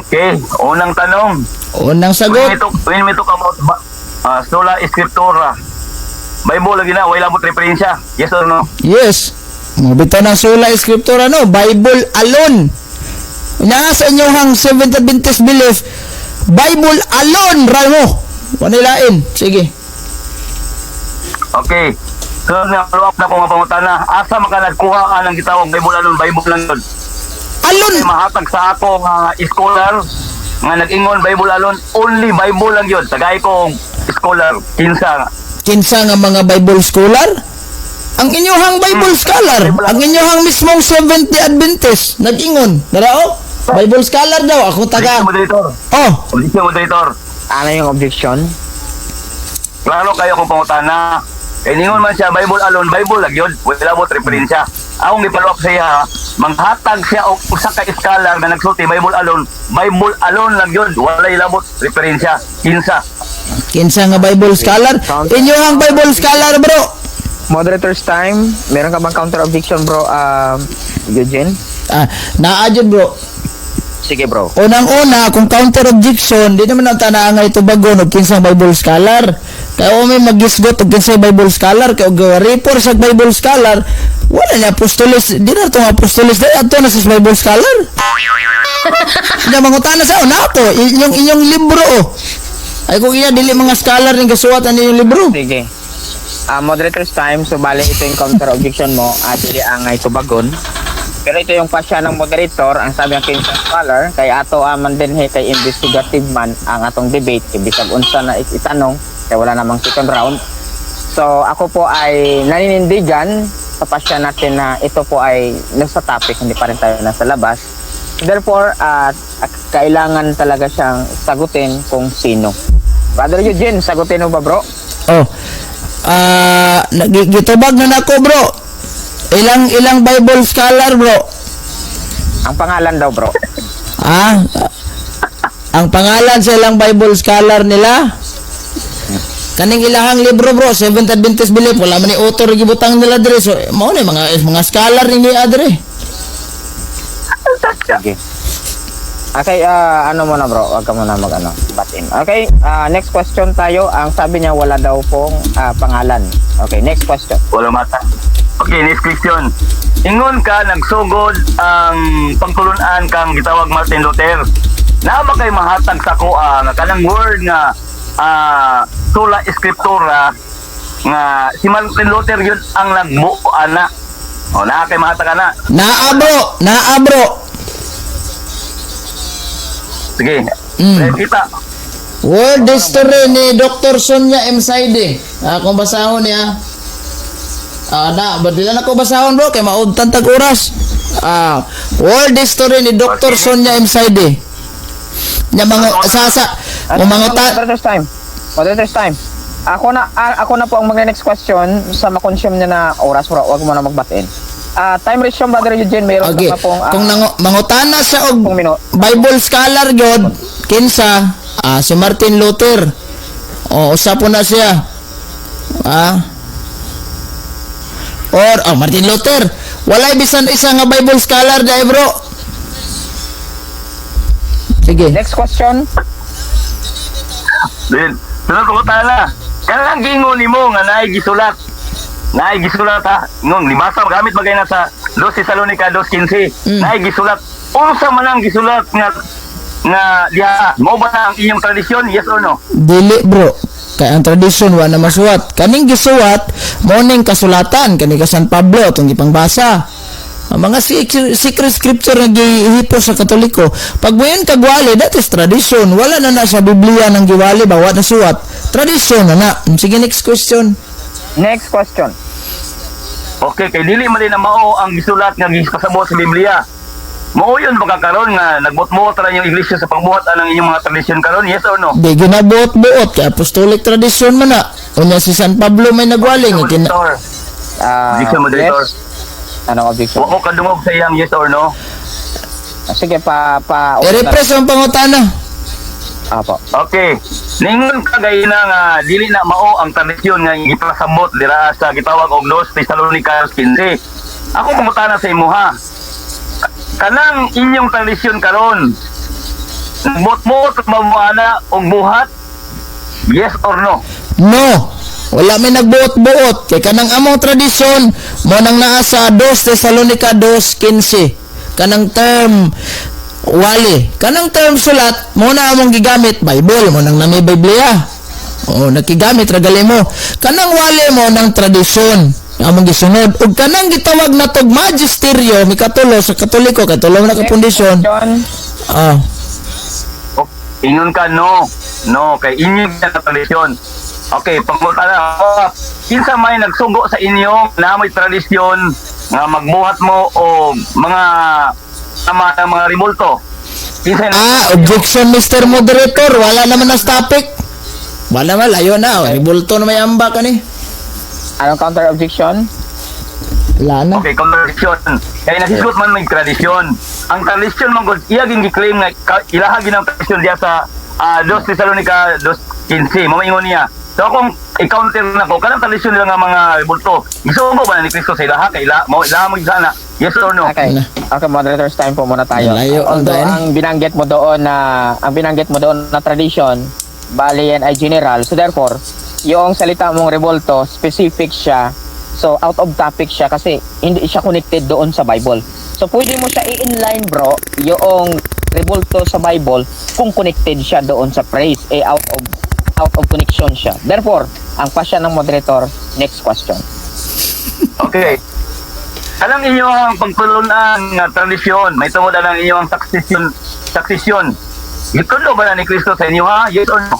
Okay, unang tanong. Unang When sagot. we talk about sola scriptura, Bible lagi na, wala mo referensya. Yes or no? Yes. Mo bitaw ng sola scriptura no, Bible alone. Nga sa inyong Seventh Adventist belief, Bible alone ra mo. Wala lain. Sige. Okay. Sunod nga follow up na ko nga pangutana, asa man ka nagkuha ang gitawag Bible alone, Bible lang yun? Alon. Kay mahatag sa ako nga scholar nga nag-ingon Bible alone, only Bible lang yun. Tagay ko scholar, kinsa? Kinsa nga mga Bible scholar? Ang inyuhang Bible scholar, ang inyuhang mismong Seventh-day Adventist, nag-ingon. Narao? Bible scholar daw. Ako taga. Objection, moderator. Oh, Objection, moderator. Ano yung objection? Klaro kayo kung pangutana. Kay ningon man siya Bible alone, Bible lang yun. Wala mo referensya. Akong gipalo up sa iya, manghatag siya og usa ka scholar nga nagsulti Bible alone, Bible alone lang yun. Walay labot referensya. Kinsa? Kinsa nga Bible scholar? Inyuhang Bible scholar, bro. Moderator's time. Meron ka bang counter objection, bro, Eugene? Ah, naa jud, bro. Sige, bro. Unang-una, kung counter objection, di naman ang tanaan nga ito bagon og kinsang Bible scholar. Kaya o may magisgot og kinsay Bible scholar, kaya og report sa Bible scholar, wala niya apostoles, di na itong apostoles, di ato na sa Bible scholar. Hindi, mangutana sa una ako, inyong, inyong libro, oh. Ay kung iya, dili mga scholar ning gasuwat ang inyong libro. Sige. Moderator's time. So, bale, ito yung counter objection mo. Dili angay tubagon. Pero ito yung pasya ng moderator. Ang sabi ang kinsa scholar, kay ato aman din he, kay investigative man ang atong debate. Kay bisag unsa na itanong, kay wala namang second round. So, ako po ay naninindigan sa pasya natin na ito po ay nasa topic, hindi pa rin tayo nasa labas. Therefore, kailangan talaga siyang sagutin kung sino. Brother Eugene, sagutin mo ba, bro? Oh. Ah, gitubag na nako, bro. Ilang ilang Bible scholar, bro? Ang pangalan daw, bro. Ah, ang pangalan sa ilang Bible scholar nila? Kaning ilahang libro, bro, Seventh Adventist Belief, wala man ni author gibutang nila dire. So, mao na mga mga scholar ni niya dire. Sige. Okay, ano muna, bro, wag ka muna mag ano, butt in. Okay, next question tayo. Ang sabi niya, wala daw pong pangalan. Okay, next question. Wala mata. Okay, next question. Ingon ka, nagsugod ang pagtulunan kang gitawag Martin Luther. Naa ba kay mahatag sa kuha nga kanang word nga sola scriptura nga si Martin Luther yun ang nagbuo ana? O naa kay mahatag ana? Naa, bro, naa, bro. Sige. Eh, kita. World History ni Dr. Sonia M. Saide. Ah, kung basahon niya. Ah, na, badila na ko basahon, bro, kay maudtan tag oras. Ah, World History ni Dr. Sonia M. Saide. Nya mga sa Ano, mga ta Moderator's time. Moderator's time. Ako na po ang mag-next question sa makonsume niya na oras, bro. Wag mo na mag-butt in. Time resume, Brother Eugene, mayroon Okay. ka pa pong Kung mangutana siya og pong minuto. Bible scholar gyud, kinsa? Ah, si Martin Luther. O, usa po na siya. Ah. Or oh, Martin Luther. Walay bisan isa nga Bible scholar dai, bro. Sige. Next question. Then, sunod ko tala. Kanang gingon nimo nga naay gisulat. Naay gisulat ha. Ngon libasa gamit bagay na sa 2 Tesalonica 2:15. Naay gisulat. Unsa man ang gisulat nga nga diha? Mao ba na ang inyong tradisyon? Yes or no? Dili, bro. Kay ang tradisyon wa na masuwat. Kaning gisuwat mo ning kasulatan kani ka San Pablo atong gipangbasa. Ang mga secret scripture nga gihipo sa Katoliko, pag muyon kagwali, that is tradition. Wala na na sa Biblia nang giwali ba, wa na suwat. Tradisyon na na. Sige, next question. Next question. Okay, kay dili man din na mao ang gisulat nga gipasabot sa Biblia. Mao yun baka karon nga nagbot-buot ra yung iglesia sa pagbuhat anang inyong mga tradisyon karon? Yes or no? Di ginabuot-buot kay apostolic tradition man na. Unya si San Pablo may nagwali nga kina Moderator. Objection, moderator. Yes. Anong objection? Wa ko kadungog sa iyang yes or no. Sige, pa pa I-refresh ang pangutana. Apo. Okay. Ningon ka gay na nga dili na mao ang tradisyon nga gipasabot dira sa gitawag og 2 Tesalonica 15. Ako pangutana sa imuha. Kanang inyong tradisyon karon, nagbot-bot ba mo ana og buhat? Yes or no? No. Wala may nagbuot-buot. Kay kanang among tradisyon, mo nang naa sa 2 Tesalonica 2:15. Kanang term wali. Kanang term sulat, mo na among gigamit Bible, mo nang nami Biblia. Oh, nakigamit ra gali mo. Kanang wali mo ng tradisyon among gisunod ug kanang gitawag na tog magisteryo, mikatulo sa Katoliko, katulo na ka pundasyon. Question. Ah. Oh, ingon ka no. No, kay inyo na tradisyon. Okay, pangutana. Oh, kinsa may nagsugo sa inyo na may tradisyon nga magbuhat mo o mga tama ng mga rebulto? Kinsa Ah, objection, Mr. Moderator, wala naman na topic. Wala man, layo na. Rebulto na may amba kani. Anong counter objection? Wala na. Okay, contradiction. Kaya nahisgot man may tradisyon. Ang tradisyon man gud iya ging gi-claim nga ilaha ginang tradisyon diya sa 2 Tesalonica 2:15. Mao ingon niya. So akong i-counter na ko kanang tradisyon nila nga mga rebulto. Gisugo ba na ni Kristo sa ilaha kay ilaha mo ilaha mo sana? Yes or no? Okay. Wala. Okay, moderator's time po muna tayo. Layo ang Although tayo, eh. ang binanggit mo doon na tradition, bali yan ay general. So therefore, yung salita mong revolto, specific siya. So out of topic siya kasi hindi siya connected doon sa Bible. So pwede mo siya i-inline, bro, yung revolto sa Bible kung connected siya doon sa praise, eh out of connection siya. Therefore, ang pasya ng moderator, next question. Okay. Kanang inyong pagtulunan nga tradisyon, may tungod ang inyong succession succession. Gitudlo ba na ni Kristo sa inyo, ha? Yes or no?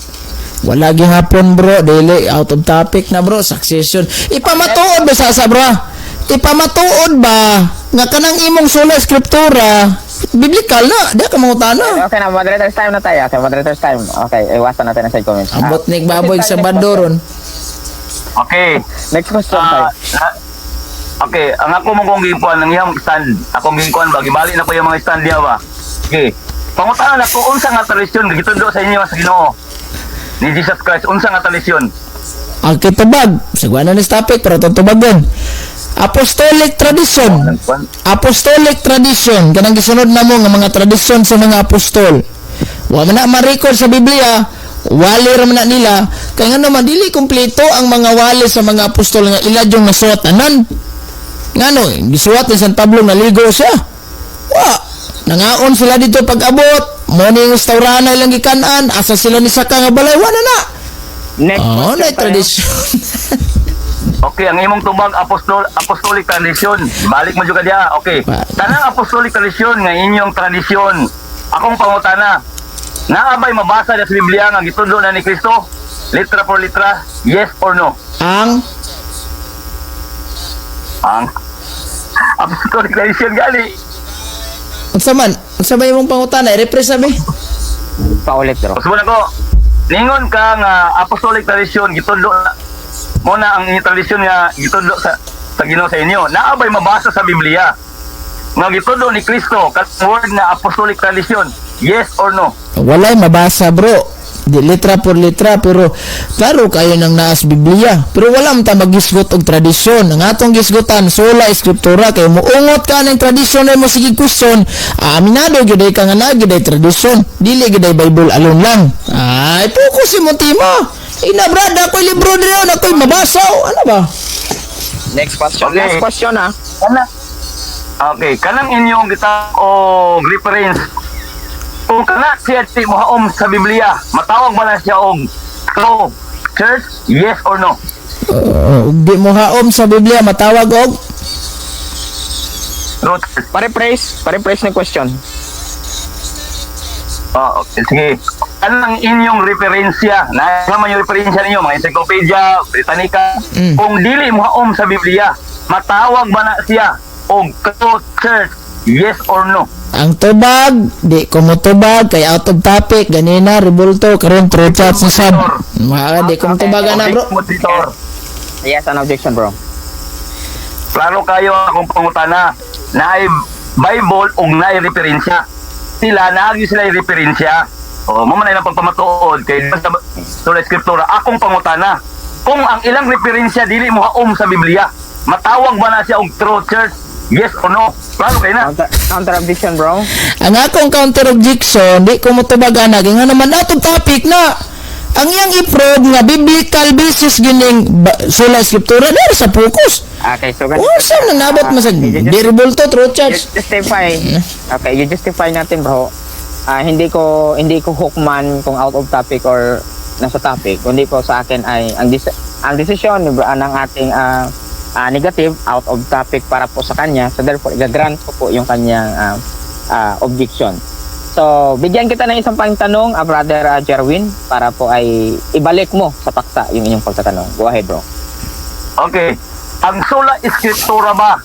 Wala gihapon, bro, dili, out of topic na, bro, succession. Ipamatuod ba sa bro? Ipamatuod ba nga kanang imong sola scriptura biblical na, di ka mangutana. Okay na, moderator's time na tayo. Okay, moderator's time. Okay, iwasan natin ang side comments. Ambot ni baboy sa bandoron. Okay. Next question tayo. Okay, ang ako mong kong gikuan ang iyang stand. Akong gikuan ba gibali na ko yung mga stand diya ba. Okay. Pangutana na ko unsa nga tradisyon gitudlo sa inyo sa Ginoo ni Jesus Christ, unsa nga tradisyon? Ang kitubag, sagwa na ni topic pero itong tubagon. Apostolic tradition. Apostolic tradition kanang gisunod namo nga mga tradisyon sa mga apostol. Wa man na ma-record sa Biblia, wali ra man na nila kay ngano man dili kumpleto ang mga wali sa mga apostol nga ila yung nasuwat tanan. Ngano gisuwat ni San Pablo naligo siya. Wa nangaon sila dito pag-abot, mo ni restaurant na ilang gikan-an, asa sila ni saka nga balay, wa na na. Next Oh, question na tayo. tradisyon. Okay, ang imong tubag apostolic tradisyon. Balik mo jud ka diya. Okay. Tanang apostolic tradisyon nga inyong tradisyon. Akong pangutana. Naa bay mabasa sa Biblia nga gitudlo na ni Kristo? Litra por litra, yes or no? Ang Ang apostolic tradisyon gali. Unsa man? Unsa ba imong pangutana? I-refresh sabi. Paulit, bro. Pasubon ako. Ningon ka nga apostolic tradisyon gitudlo na mo na ang inyong tradisyon nga gitudlo sa Ginoo sa inyo. Naa bay mabasa sa Biblia nga gitudlo ni Kristo kat word na apostolic tradisyon? Yes or no? Walay mabasa, bro. Di litra por litra pero klaro kayo nang naas Biblia. Pero wala man ta magisgot og tradisyon. Ang atong gisgutan sola escritura kay muungot ka ng tradisyon na mo sige question, aminado gyud ay ka nga naa gyud ay tradisyon. Dili gyud ay Bible alone lang. Ay, focus mo tema. Ina brad, ako'y libro diri, ako'y mabasa. Oh. Ano ba? Next question. Okay. Last question ah. Kana. Okay, kanang inyong kita og reference. Kung kana siya ti mohaom sa Biblia, matawag ba na siya og true church? Yes or no? Di mo haom sa Biblia matawag og True church. Pare-phrase, pare-phrase ng question. Oh, okay, sige. Anong inyong referensya? Na naman yung referensya ninyo, mga encyclopedia, Britannica. Kung dili mo haom sa Biblia, matawag ba na siya og true church? Yes or no? Ang tubag, di ko mo tubag kay out of topic ganina rebulto karon true church na sab. Mga di ko mo tubagan na, bro. Moderator. Yes, an objection, bro. Klaro kayo akong pangutana. Naay Bible ug naay referensya. Sila naagi sila yung referensya. O mo man ilang pagpamatuod kay sa sa skriptura akong pangutana. Kung ang ilang referensya dili mo haom sa Biblia, matawag ba na siya og true church? Yes or no? Klaro kay na. Counter objection, bro. Ang akong counter objection, di ko mo tubagan na kay nga naman out of topic na. Ang iyang i-prove nga biblical basis gining sola scriptura diri sa focus. Okay, so ganito. Unsa man nabot mo sa You di rebulto true church? justify. Okay, you justify natin, bro. Ah, hindi ko hukman kung out of topic or nasa topic, kundi po sa akin ay ang desisyon ng ating negative, out of topic para po sa kanya. So therefore, i-grant ko po yung kanyang objection. So, bigyan kita ng isang pang tanong, Brother Jerwin, para po ay ibalik mo sa paksa yung inyong pagtatanong. Go ahead, bro. Okay. Ang sola scriptura ba?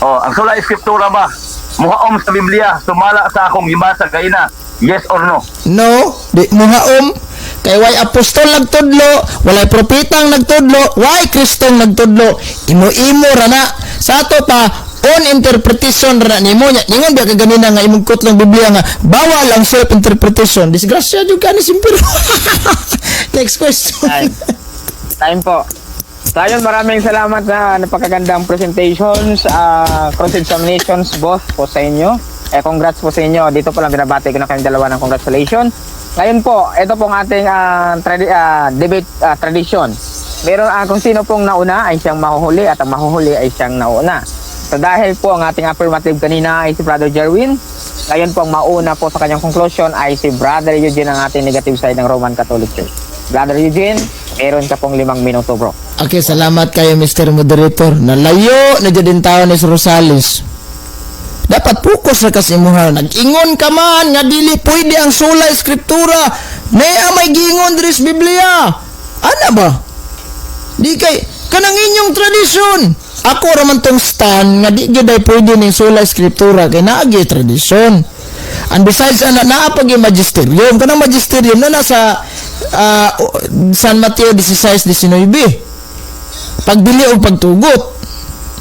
Oh, ang sola scriptura ba? Muhaom sa Biblia, sumala sa akong gibasa kaina. Yes or no? No, di muhaom. Kay way apostol nagtudlo, walay propetang nagtudlo, way Kristong nagtudlo. Imo-imo ra na. Sa ato pa, own interpretation ra na nimo nya. Ningon ba ka ganina nga imong kutlong Biblia nga bawal ang self-interpretation? Disgrasya jud ka ni simpir. Next question. Time. Time po. So ayun, maraming salamat sa napakagandang presentations, cross-examinations both po sa inyo. Eh, congrats po sa inyo. Dito po lang binabati ko na kayong dalawa ng congratulations. Ngayon po, ito pong ating debate tradition. Meron kung sino pong nauna ay siyang mahuhuli at ang mahuhuli ay siyang nauna. So dahil po ang ating affirmative kanina ay si Brother Jerwin, ngayon po ang mauna po sa kanyang conclusion ay si Brother Eugene, ang ating negative side ng Roman Catholic Church. Brother Eugene, meron ka pong 5 minuto, bro. Okay, salamat kayo, Mr. Moderator. Nalayo na dyan din tao ni Sir Rosales. Dapat focus ra kasi imuha. Nag-ingon ka man nga dili pwede ang sola scriptura. Naa may giingon diri sa Biblia. Ana ba? Di kay kanang inyong tradisyon. Ako ra man tong stand nga di gyud ay pwede ning sola scriptura kay naa gyud tradisyon. And besides ana, naa pa gyud magisterium. Kanang magisterium na nasa San Mateo 16:19. Pagbili o pagtugot.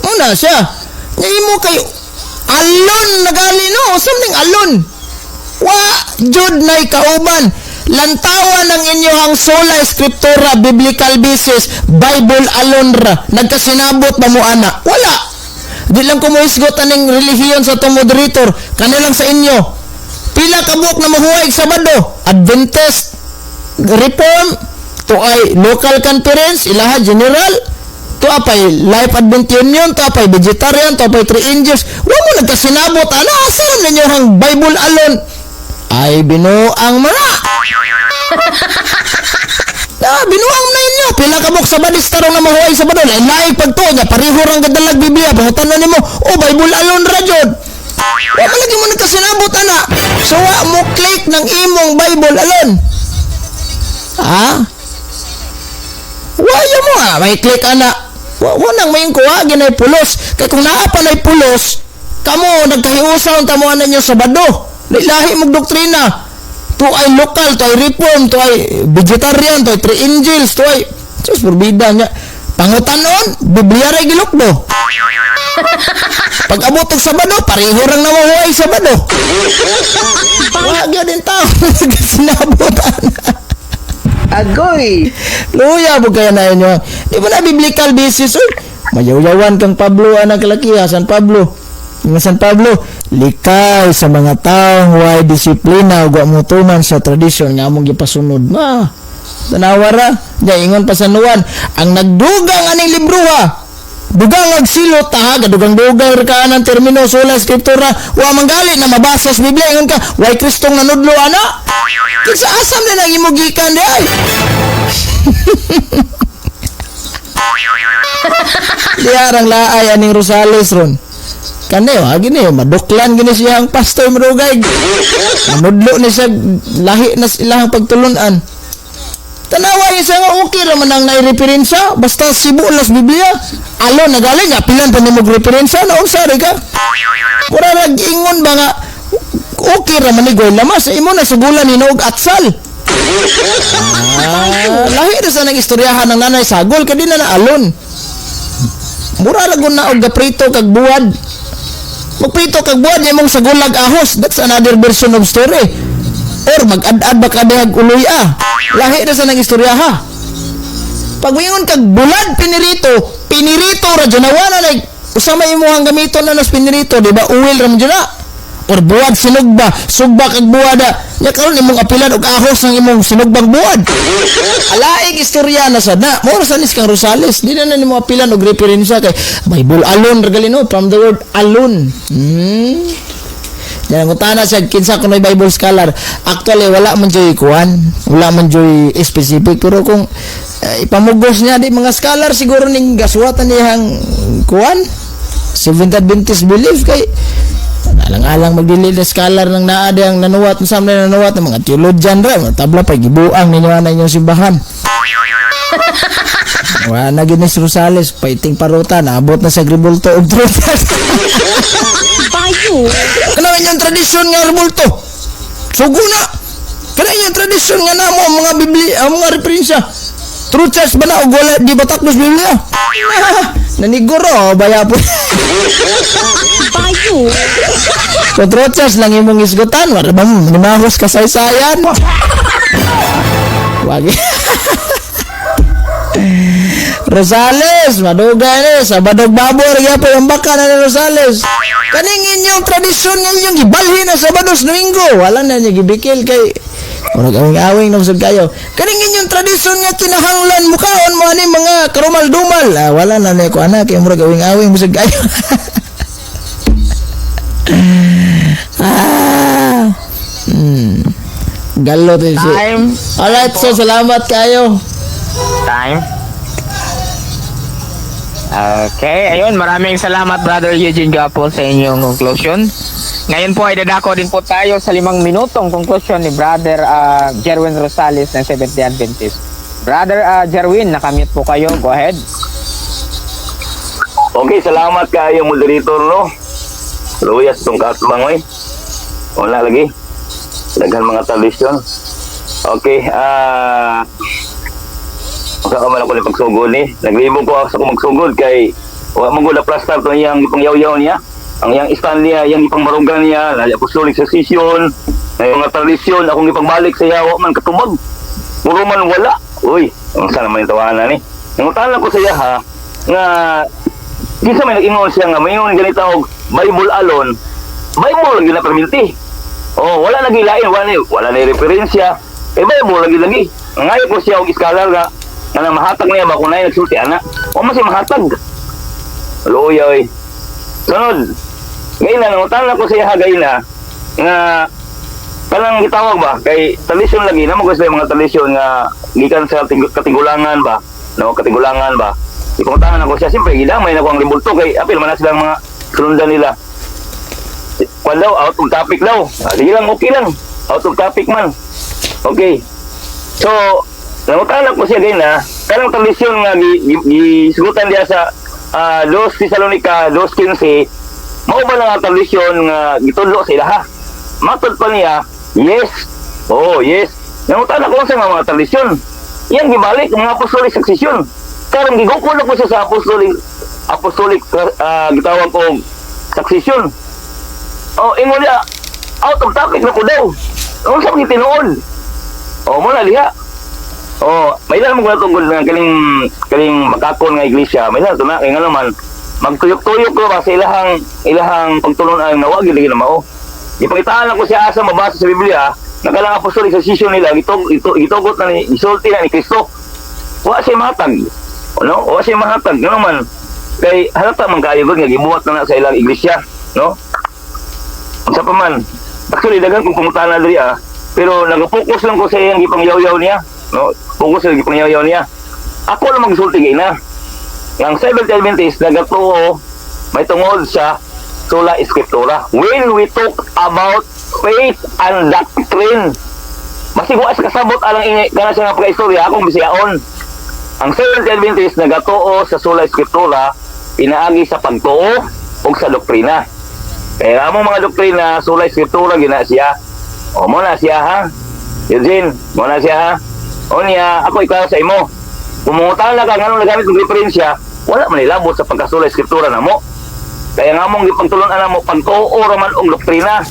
Una siya. Nga imo kay alone nagali, no, something alone. Wa jud nay kauban. Lantawan ang inyong sola scriptura biblical basis, Bible alone ra. Nagkasinabot ba mo ana? Wala. Di lang ko mohisgot aning relihiyon sa atong moderator. Kanilang sa inyo. Pila ka buok na mahuway Sabado? Adventist, Reform, to ay local conference, ilaha general, to apay Life Advent Union, to apay vegetarian, to apay Three Angels. Wa mo nagkasinabot ana, asa man ninyo ang Bible alone? Ay binuang mga. Ah, binuang na inyo. Pila ka buok Sabadista rong na mahuway Sabado. Lain laing pagtuo niya, pareho rang gadalag Biblia. Pangutan na nimo, oh, Bible alone ra jud. Wa man lagi mo nagkasinabot ana. So wa mo click ng imong Bible alone. Ha? Wa mo ah, may click ana. Wa nang may kuha ginay pulos. Kay kung naa pa nay pulos, kamo nagkahiusaw ta mo ana ninyo Sabado. Lahi mog doktrina. To ay local, to ay Reform, to ay vegetarian, to ay Three Angels, to ay Diyos porbida niya. Pangutanon, Biblia ray gilukdo. Pag abot og Sabado, pareho rang nawahuay Sabado. Wa gyud din tao sinabot ana. Agoy! Luya mo kaya na inyo. Di ba na biblical basis? Uy, mayawyawan kang Pablo anak laki ha, San Pablo. Nga San Pablo, likay sa mga taong way disiplina ug wa mo tuman sa tradisyon nga among gipasunod. Ma, tanawa ra. Nya ingon pa sa Juan, ang nagdugang aning libroha, dugang ag silot ha, gadugang-dugang ra ka ng termino sola scriptura, wa man gali na mabasa sa Biblia, ingon ka, way Kristong nanudlo ana. Kinsa asam na nang imong gikan di ay? Diarang laay aning Rosales ron. Kani wa gini maduklan gini siya ang pastor madugay. Manudlo ni siya lahi na sa ilahang pagtulunan. Tanawa niya siya nga okay ra man ang naireferensya basta sibo las Biblia. Alon nagali nga pilan pa nimo referensya na unsa ra ka? Mura ra ingon ba nga okay ra man ni goy lamas imo na sugulan ni og atsal. Ah, lahi ra sa nang istoryahan ng nanay sagol kay di na alon. Mura ra gud na og gaprito kag buwad. Magprito kag buwad imong sagulag ahos. That's another version of story. Or mag-ad-ad ba ka dihag uloy ah. Lahi ra sa nang istoryaha. Pag moingon kag bulad pinirito, pinirito ra jud na wala like usa may imong gamiton na nas pinirito, di ba? Uwil ra man jud na. Or buwad sinugba, sugba kag buwada. Nya karon imong apilan og ahos ng imong sinugbang buwad. Alaig istorya na sad na. Mao ra sa nis kang Rosales, di na na nimo apilan og referensya kay Bible alone ra gali, no, from the word alone. Yan ang utana siya kinsa kuno'y Bible scholar. Actually, wala man joy kuan, wala man joy specific, pero kung ipamugos niya di mga scholar siguro ning gasuwatan niyang kuan Seventh Adventist belief, kay alang-alang magdili na scholar nang naa ang nanuwat sa na nanuwat ng mga theologian ra tabla pa gibuang ninyo na inyong simbahan. Wala na gid ni si Rosales, fighting paruta, naabot na sa gribulto og truta. Bayo. Kana inyong tradisyon nga rebulto. Sugo na. Kana inyong tradisyon nga namo ang mga Biblia, ang mga referensya. True Church ba na og wala di batakdos Biblia? Naniguro baya po. Bayo. Kung True Church lang imong isgutan, wala ba mo nimahos kasaysayan? Wagi. Rosales, madugay ni sa badog babor gyapon ang baka na ni Rosales. Kaning inyong tradisyon nga inyong gibalhin na Sabado sa Domingo, wala na niya gibikil kay murag awing-awing na usod kayo. Kaning inyong tradisyon nga kinahanglan mukaon mo ani mga karumal-dumal, ah, wala na niya ko anak kay murag awing-awing busog kayo. Ah. Galo to si. Time. Alright, so salamat kayo. Time. Okay, ayun, maraming salamat, Brother Eugene Gapo, sa inyong conclusion. Ngayon po ay dadako din po tayo sa 5 minutong conclusion ni Brother Jerwin Rosales ng Seventh Day Adventist. Brother Jerwin, nakamute po kayo. Go ahead. Okay, salamat kayo, moderator, no. Luyas itong katbang oy. Wala lagi. Daghan mga tradisyon. Okay, maka man ako ni pagsugod ni. Naglibog ko ako sa akong magsugod kay wa man gud na plaster to iyang ipangyaw-yaw niya. Ang iyang stand niya, iyang ipangbarugan niya, na apostolic succession, na yung mga tradisyon akong ipangbalik sa iya, wa man katubag. Puro man wala. Uy, ang sana man yung tawanan ni. Nangutana ko sa iya ha, nga kinsa may nag-ingon siya nga maingon ganito og Bible alone, Bible lagi na perminti. Oh, wala lagi lain, wala na referensya. Eh Bible lagi lagi. Ngayon ko siya og scholar nga nga na mahatag niya ba kung naay nagsulti ana. O man siya mahatag. Luya oy. Sunod. Gayna, nangutana ko siya gayna nga kanang gitawag ba kay tradisyon lagi na mo gusto yung mga tradisyon nga gikan sa katigulangan ba, no, katigulangan ba. Ipangutangan ako siya, siyempre gidamay na ko ang rebulto kay apil man na silang mga sundan nila. Kwan daw, out of topic daw. Ah, sige lang, okay lang, out of topic man, okay. So nangutana ko siya gayna kanang tradisyon nga gisgutan diya sa 2 Tesalonica 2:15, mao ba lang ang tradisyon nga gitudlo sa ilaha? Matod pa niya, yes. Oh, yes. Nangutana ko sa mga tradisyon. Iyang gibalik mga apostolic succession. Karon gigukol ko siya sa apostolic apostolic gitawag og succession. Oh, ingon niya, out of topic na ko daw. Unsa man tinuod? Oh, mo na diha. Oh, may ilan mo tungkol nga kaning kaning makakon nga iglesia. May ilan to na kay nga naman magtuyok-tuyok ko ba sa ilahang ilahang pagtulunan nga wa gid na mao. Ipakitaan lang ko siya asa mabasa sa Biblia na kanang apostolic succession nila gitugot na ni gisulti na ni Kristo. Wa siya mahatag. No? Wa siya mahatag nga naman kay halata man kayo gud nga gibuhat na na sa ilang iglesia, no? Unsa pa man. Actually daghan kong pangutana diri ah, pero nag-focus lang ko sa iyang gipangyaw-yaw niya, no? Focus sa gipangyaw-yaw niya. Ako lang magsulti kay na. Ang Seventh Adventist nagatuo may tungod sa sola scriptura. When we talk about faith and doctrine, basig wa sa kasabot alang ini kana siya nga pagkaistorya akong bisiyaon. Ang Seventh Adventist nagatuo sa sola scriptura pinaagi sa pagtuo ug sa doktrina. Kaya among mga doktrina, sola scriptura gina siya. O mo na siya ha. Eugene, mo na siya ha. O niya, ako iklaro sa imo. Kung mangutana ka nganong nagamit og referensya, wala man ilabot sa pagkasula escritura namo. Kaya nga mong gipagtulon-an mo pagtuo ra man og doktrina.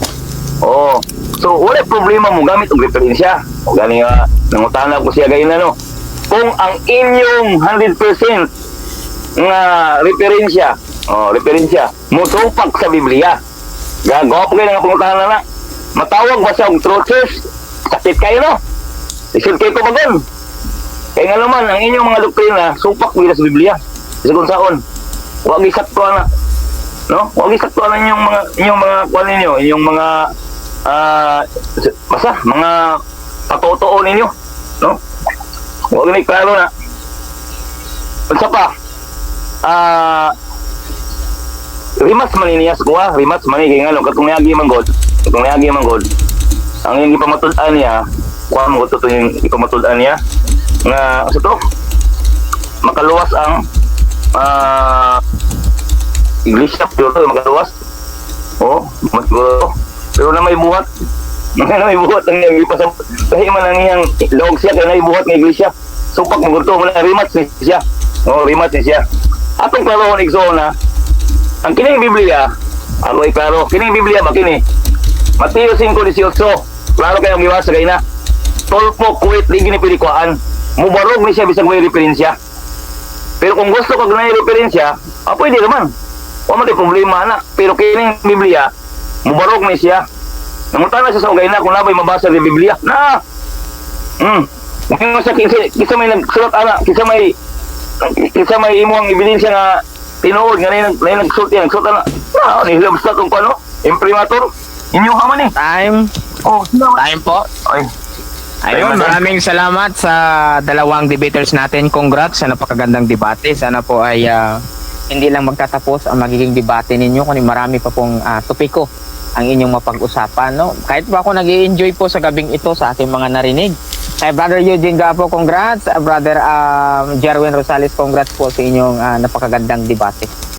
Oh. So wala problema mo gamit og referensya. O gani nga nangutana ko siya gayna, no. Kung ang inyong 100% nga referensya, oh, referensya, mosupak sa Biblia. Gagawa po kayo nga pangutana na. Matawag ba siya og true church? Sakit kayo, no? Isip kayo tumagon. Kaya nga naman, ang inyong mga doktrina, supak mo sa Biblia. Sa kung saon. Huwag isakto na. No? Huwag isaktuan inyong mga kuan ninyo, inyong mga basta mga patotoo ninyo, no? Huwag ni klaro na. Unsa pa? Rematch man niya sa kuha, rematch man ni kay ngano katong niagi man god. Ang iyang gipamatud-an niya, kuha mo to yung ipamatud-an niya nga sa to makaluwas ang iglesia, pero makaluwas. Oh, siguro. Pero na may buhat. Na may buhat ang iyang ipasabot. Kahi man ang iyang log siya kay na buhat ng iglesia. Supak mo gud wala, rematch ni siya. Oh, rematch ni siya. Atong klarohon, igsoon na. Ang kining Biblia, ako ay klaro, kining Biblia ba kini? Mateo 5:18. Klaro kayo ang giwasa kay na. Tolpo kuwit di gini pwede kuhaan. Mubarog ni siya bisag may referensya. Pero kung gusto kag na referensya, pwede naman. Wa man kay problema na. Pero kining Biblia, mubarog ni siya. Nangutana siya sa ugay na kung nabay mabasa sa Biblia. Na! Ngayon sa kinsa may nagsulat ana, kinsa may imong ebidensya nga tinuod nga nay nagsulti, nagsulat ana. Na, ni hilab sa tong kuno, imprimatur. Inyo ha man eh. Time. Oh, sila man. Time po. Ay. Ayun, Ayun, maraming salamat sa dalawang debaters natin. Congrats sa napakagandang debate. Sana po ay hindi lang magtatapos ang magiging debate ninyo, kundi marami pa pong topiko ang inyong mapag-usapan. No? Kahit pa ako nag enjoy po sa gabing ito sa aking mga narinig. Kay Brother Eugene Gapo, congrats. Brother Jerwin Rosales, congrats po sa inyong napakagandang debate.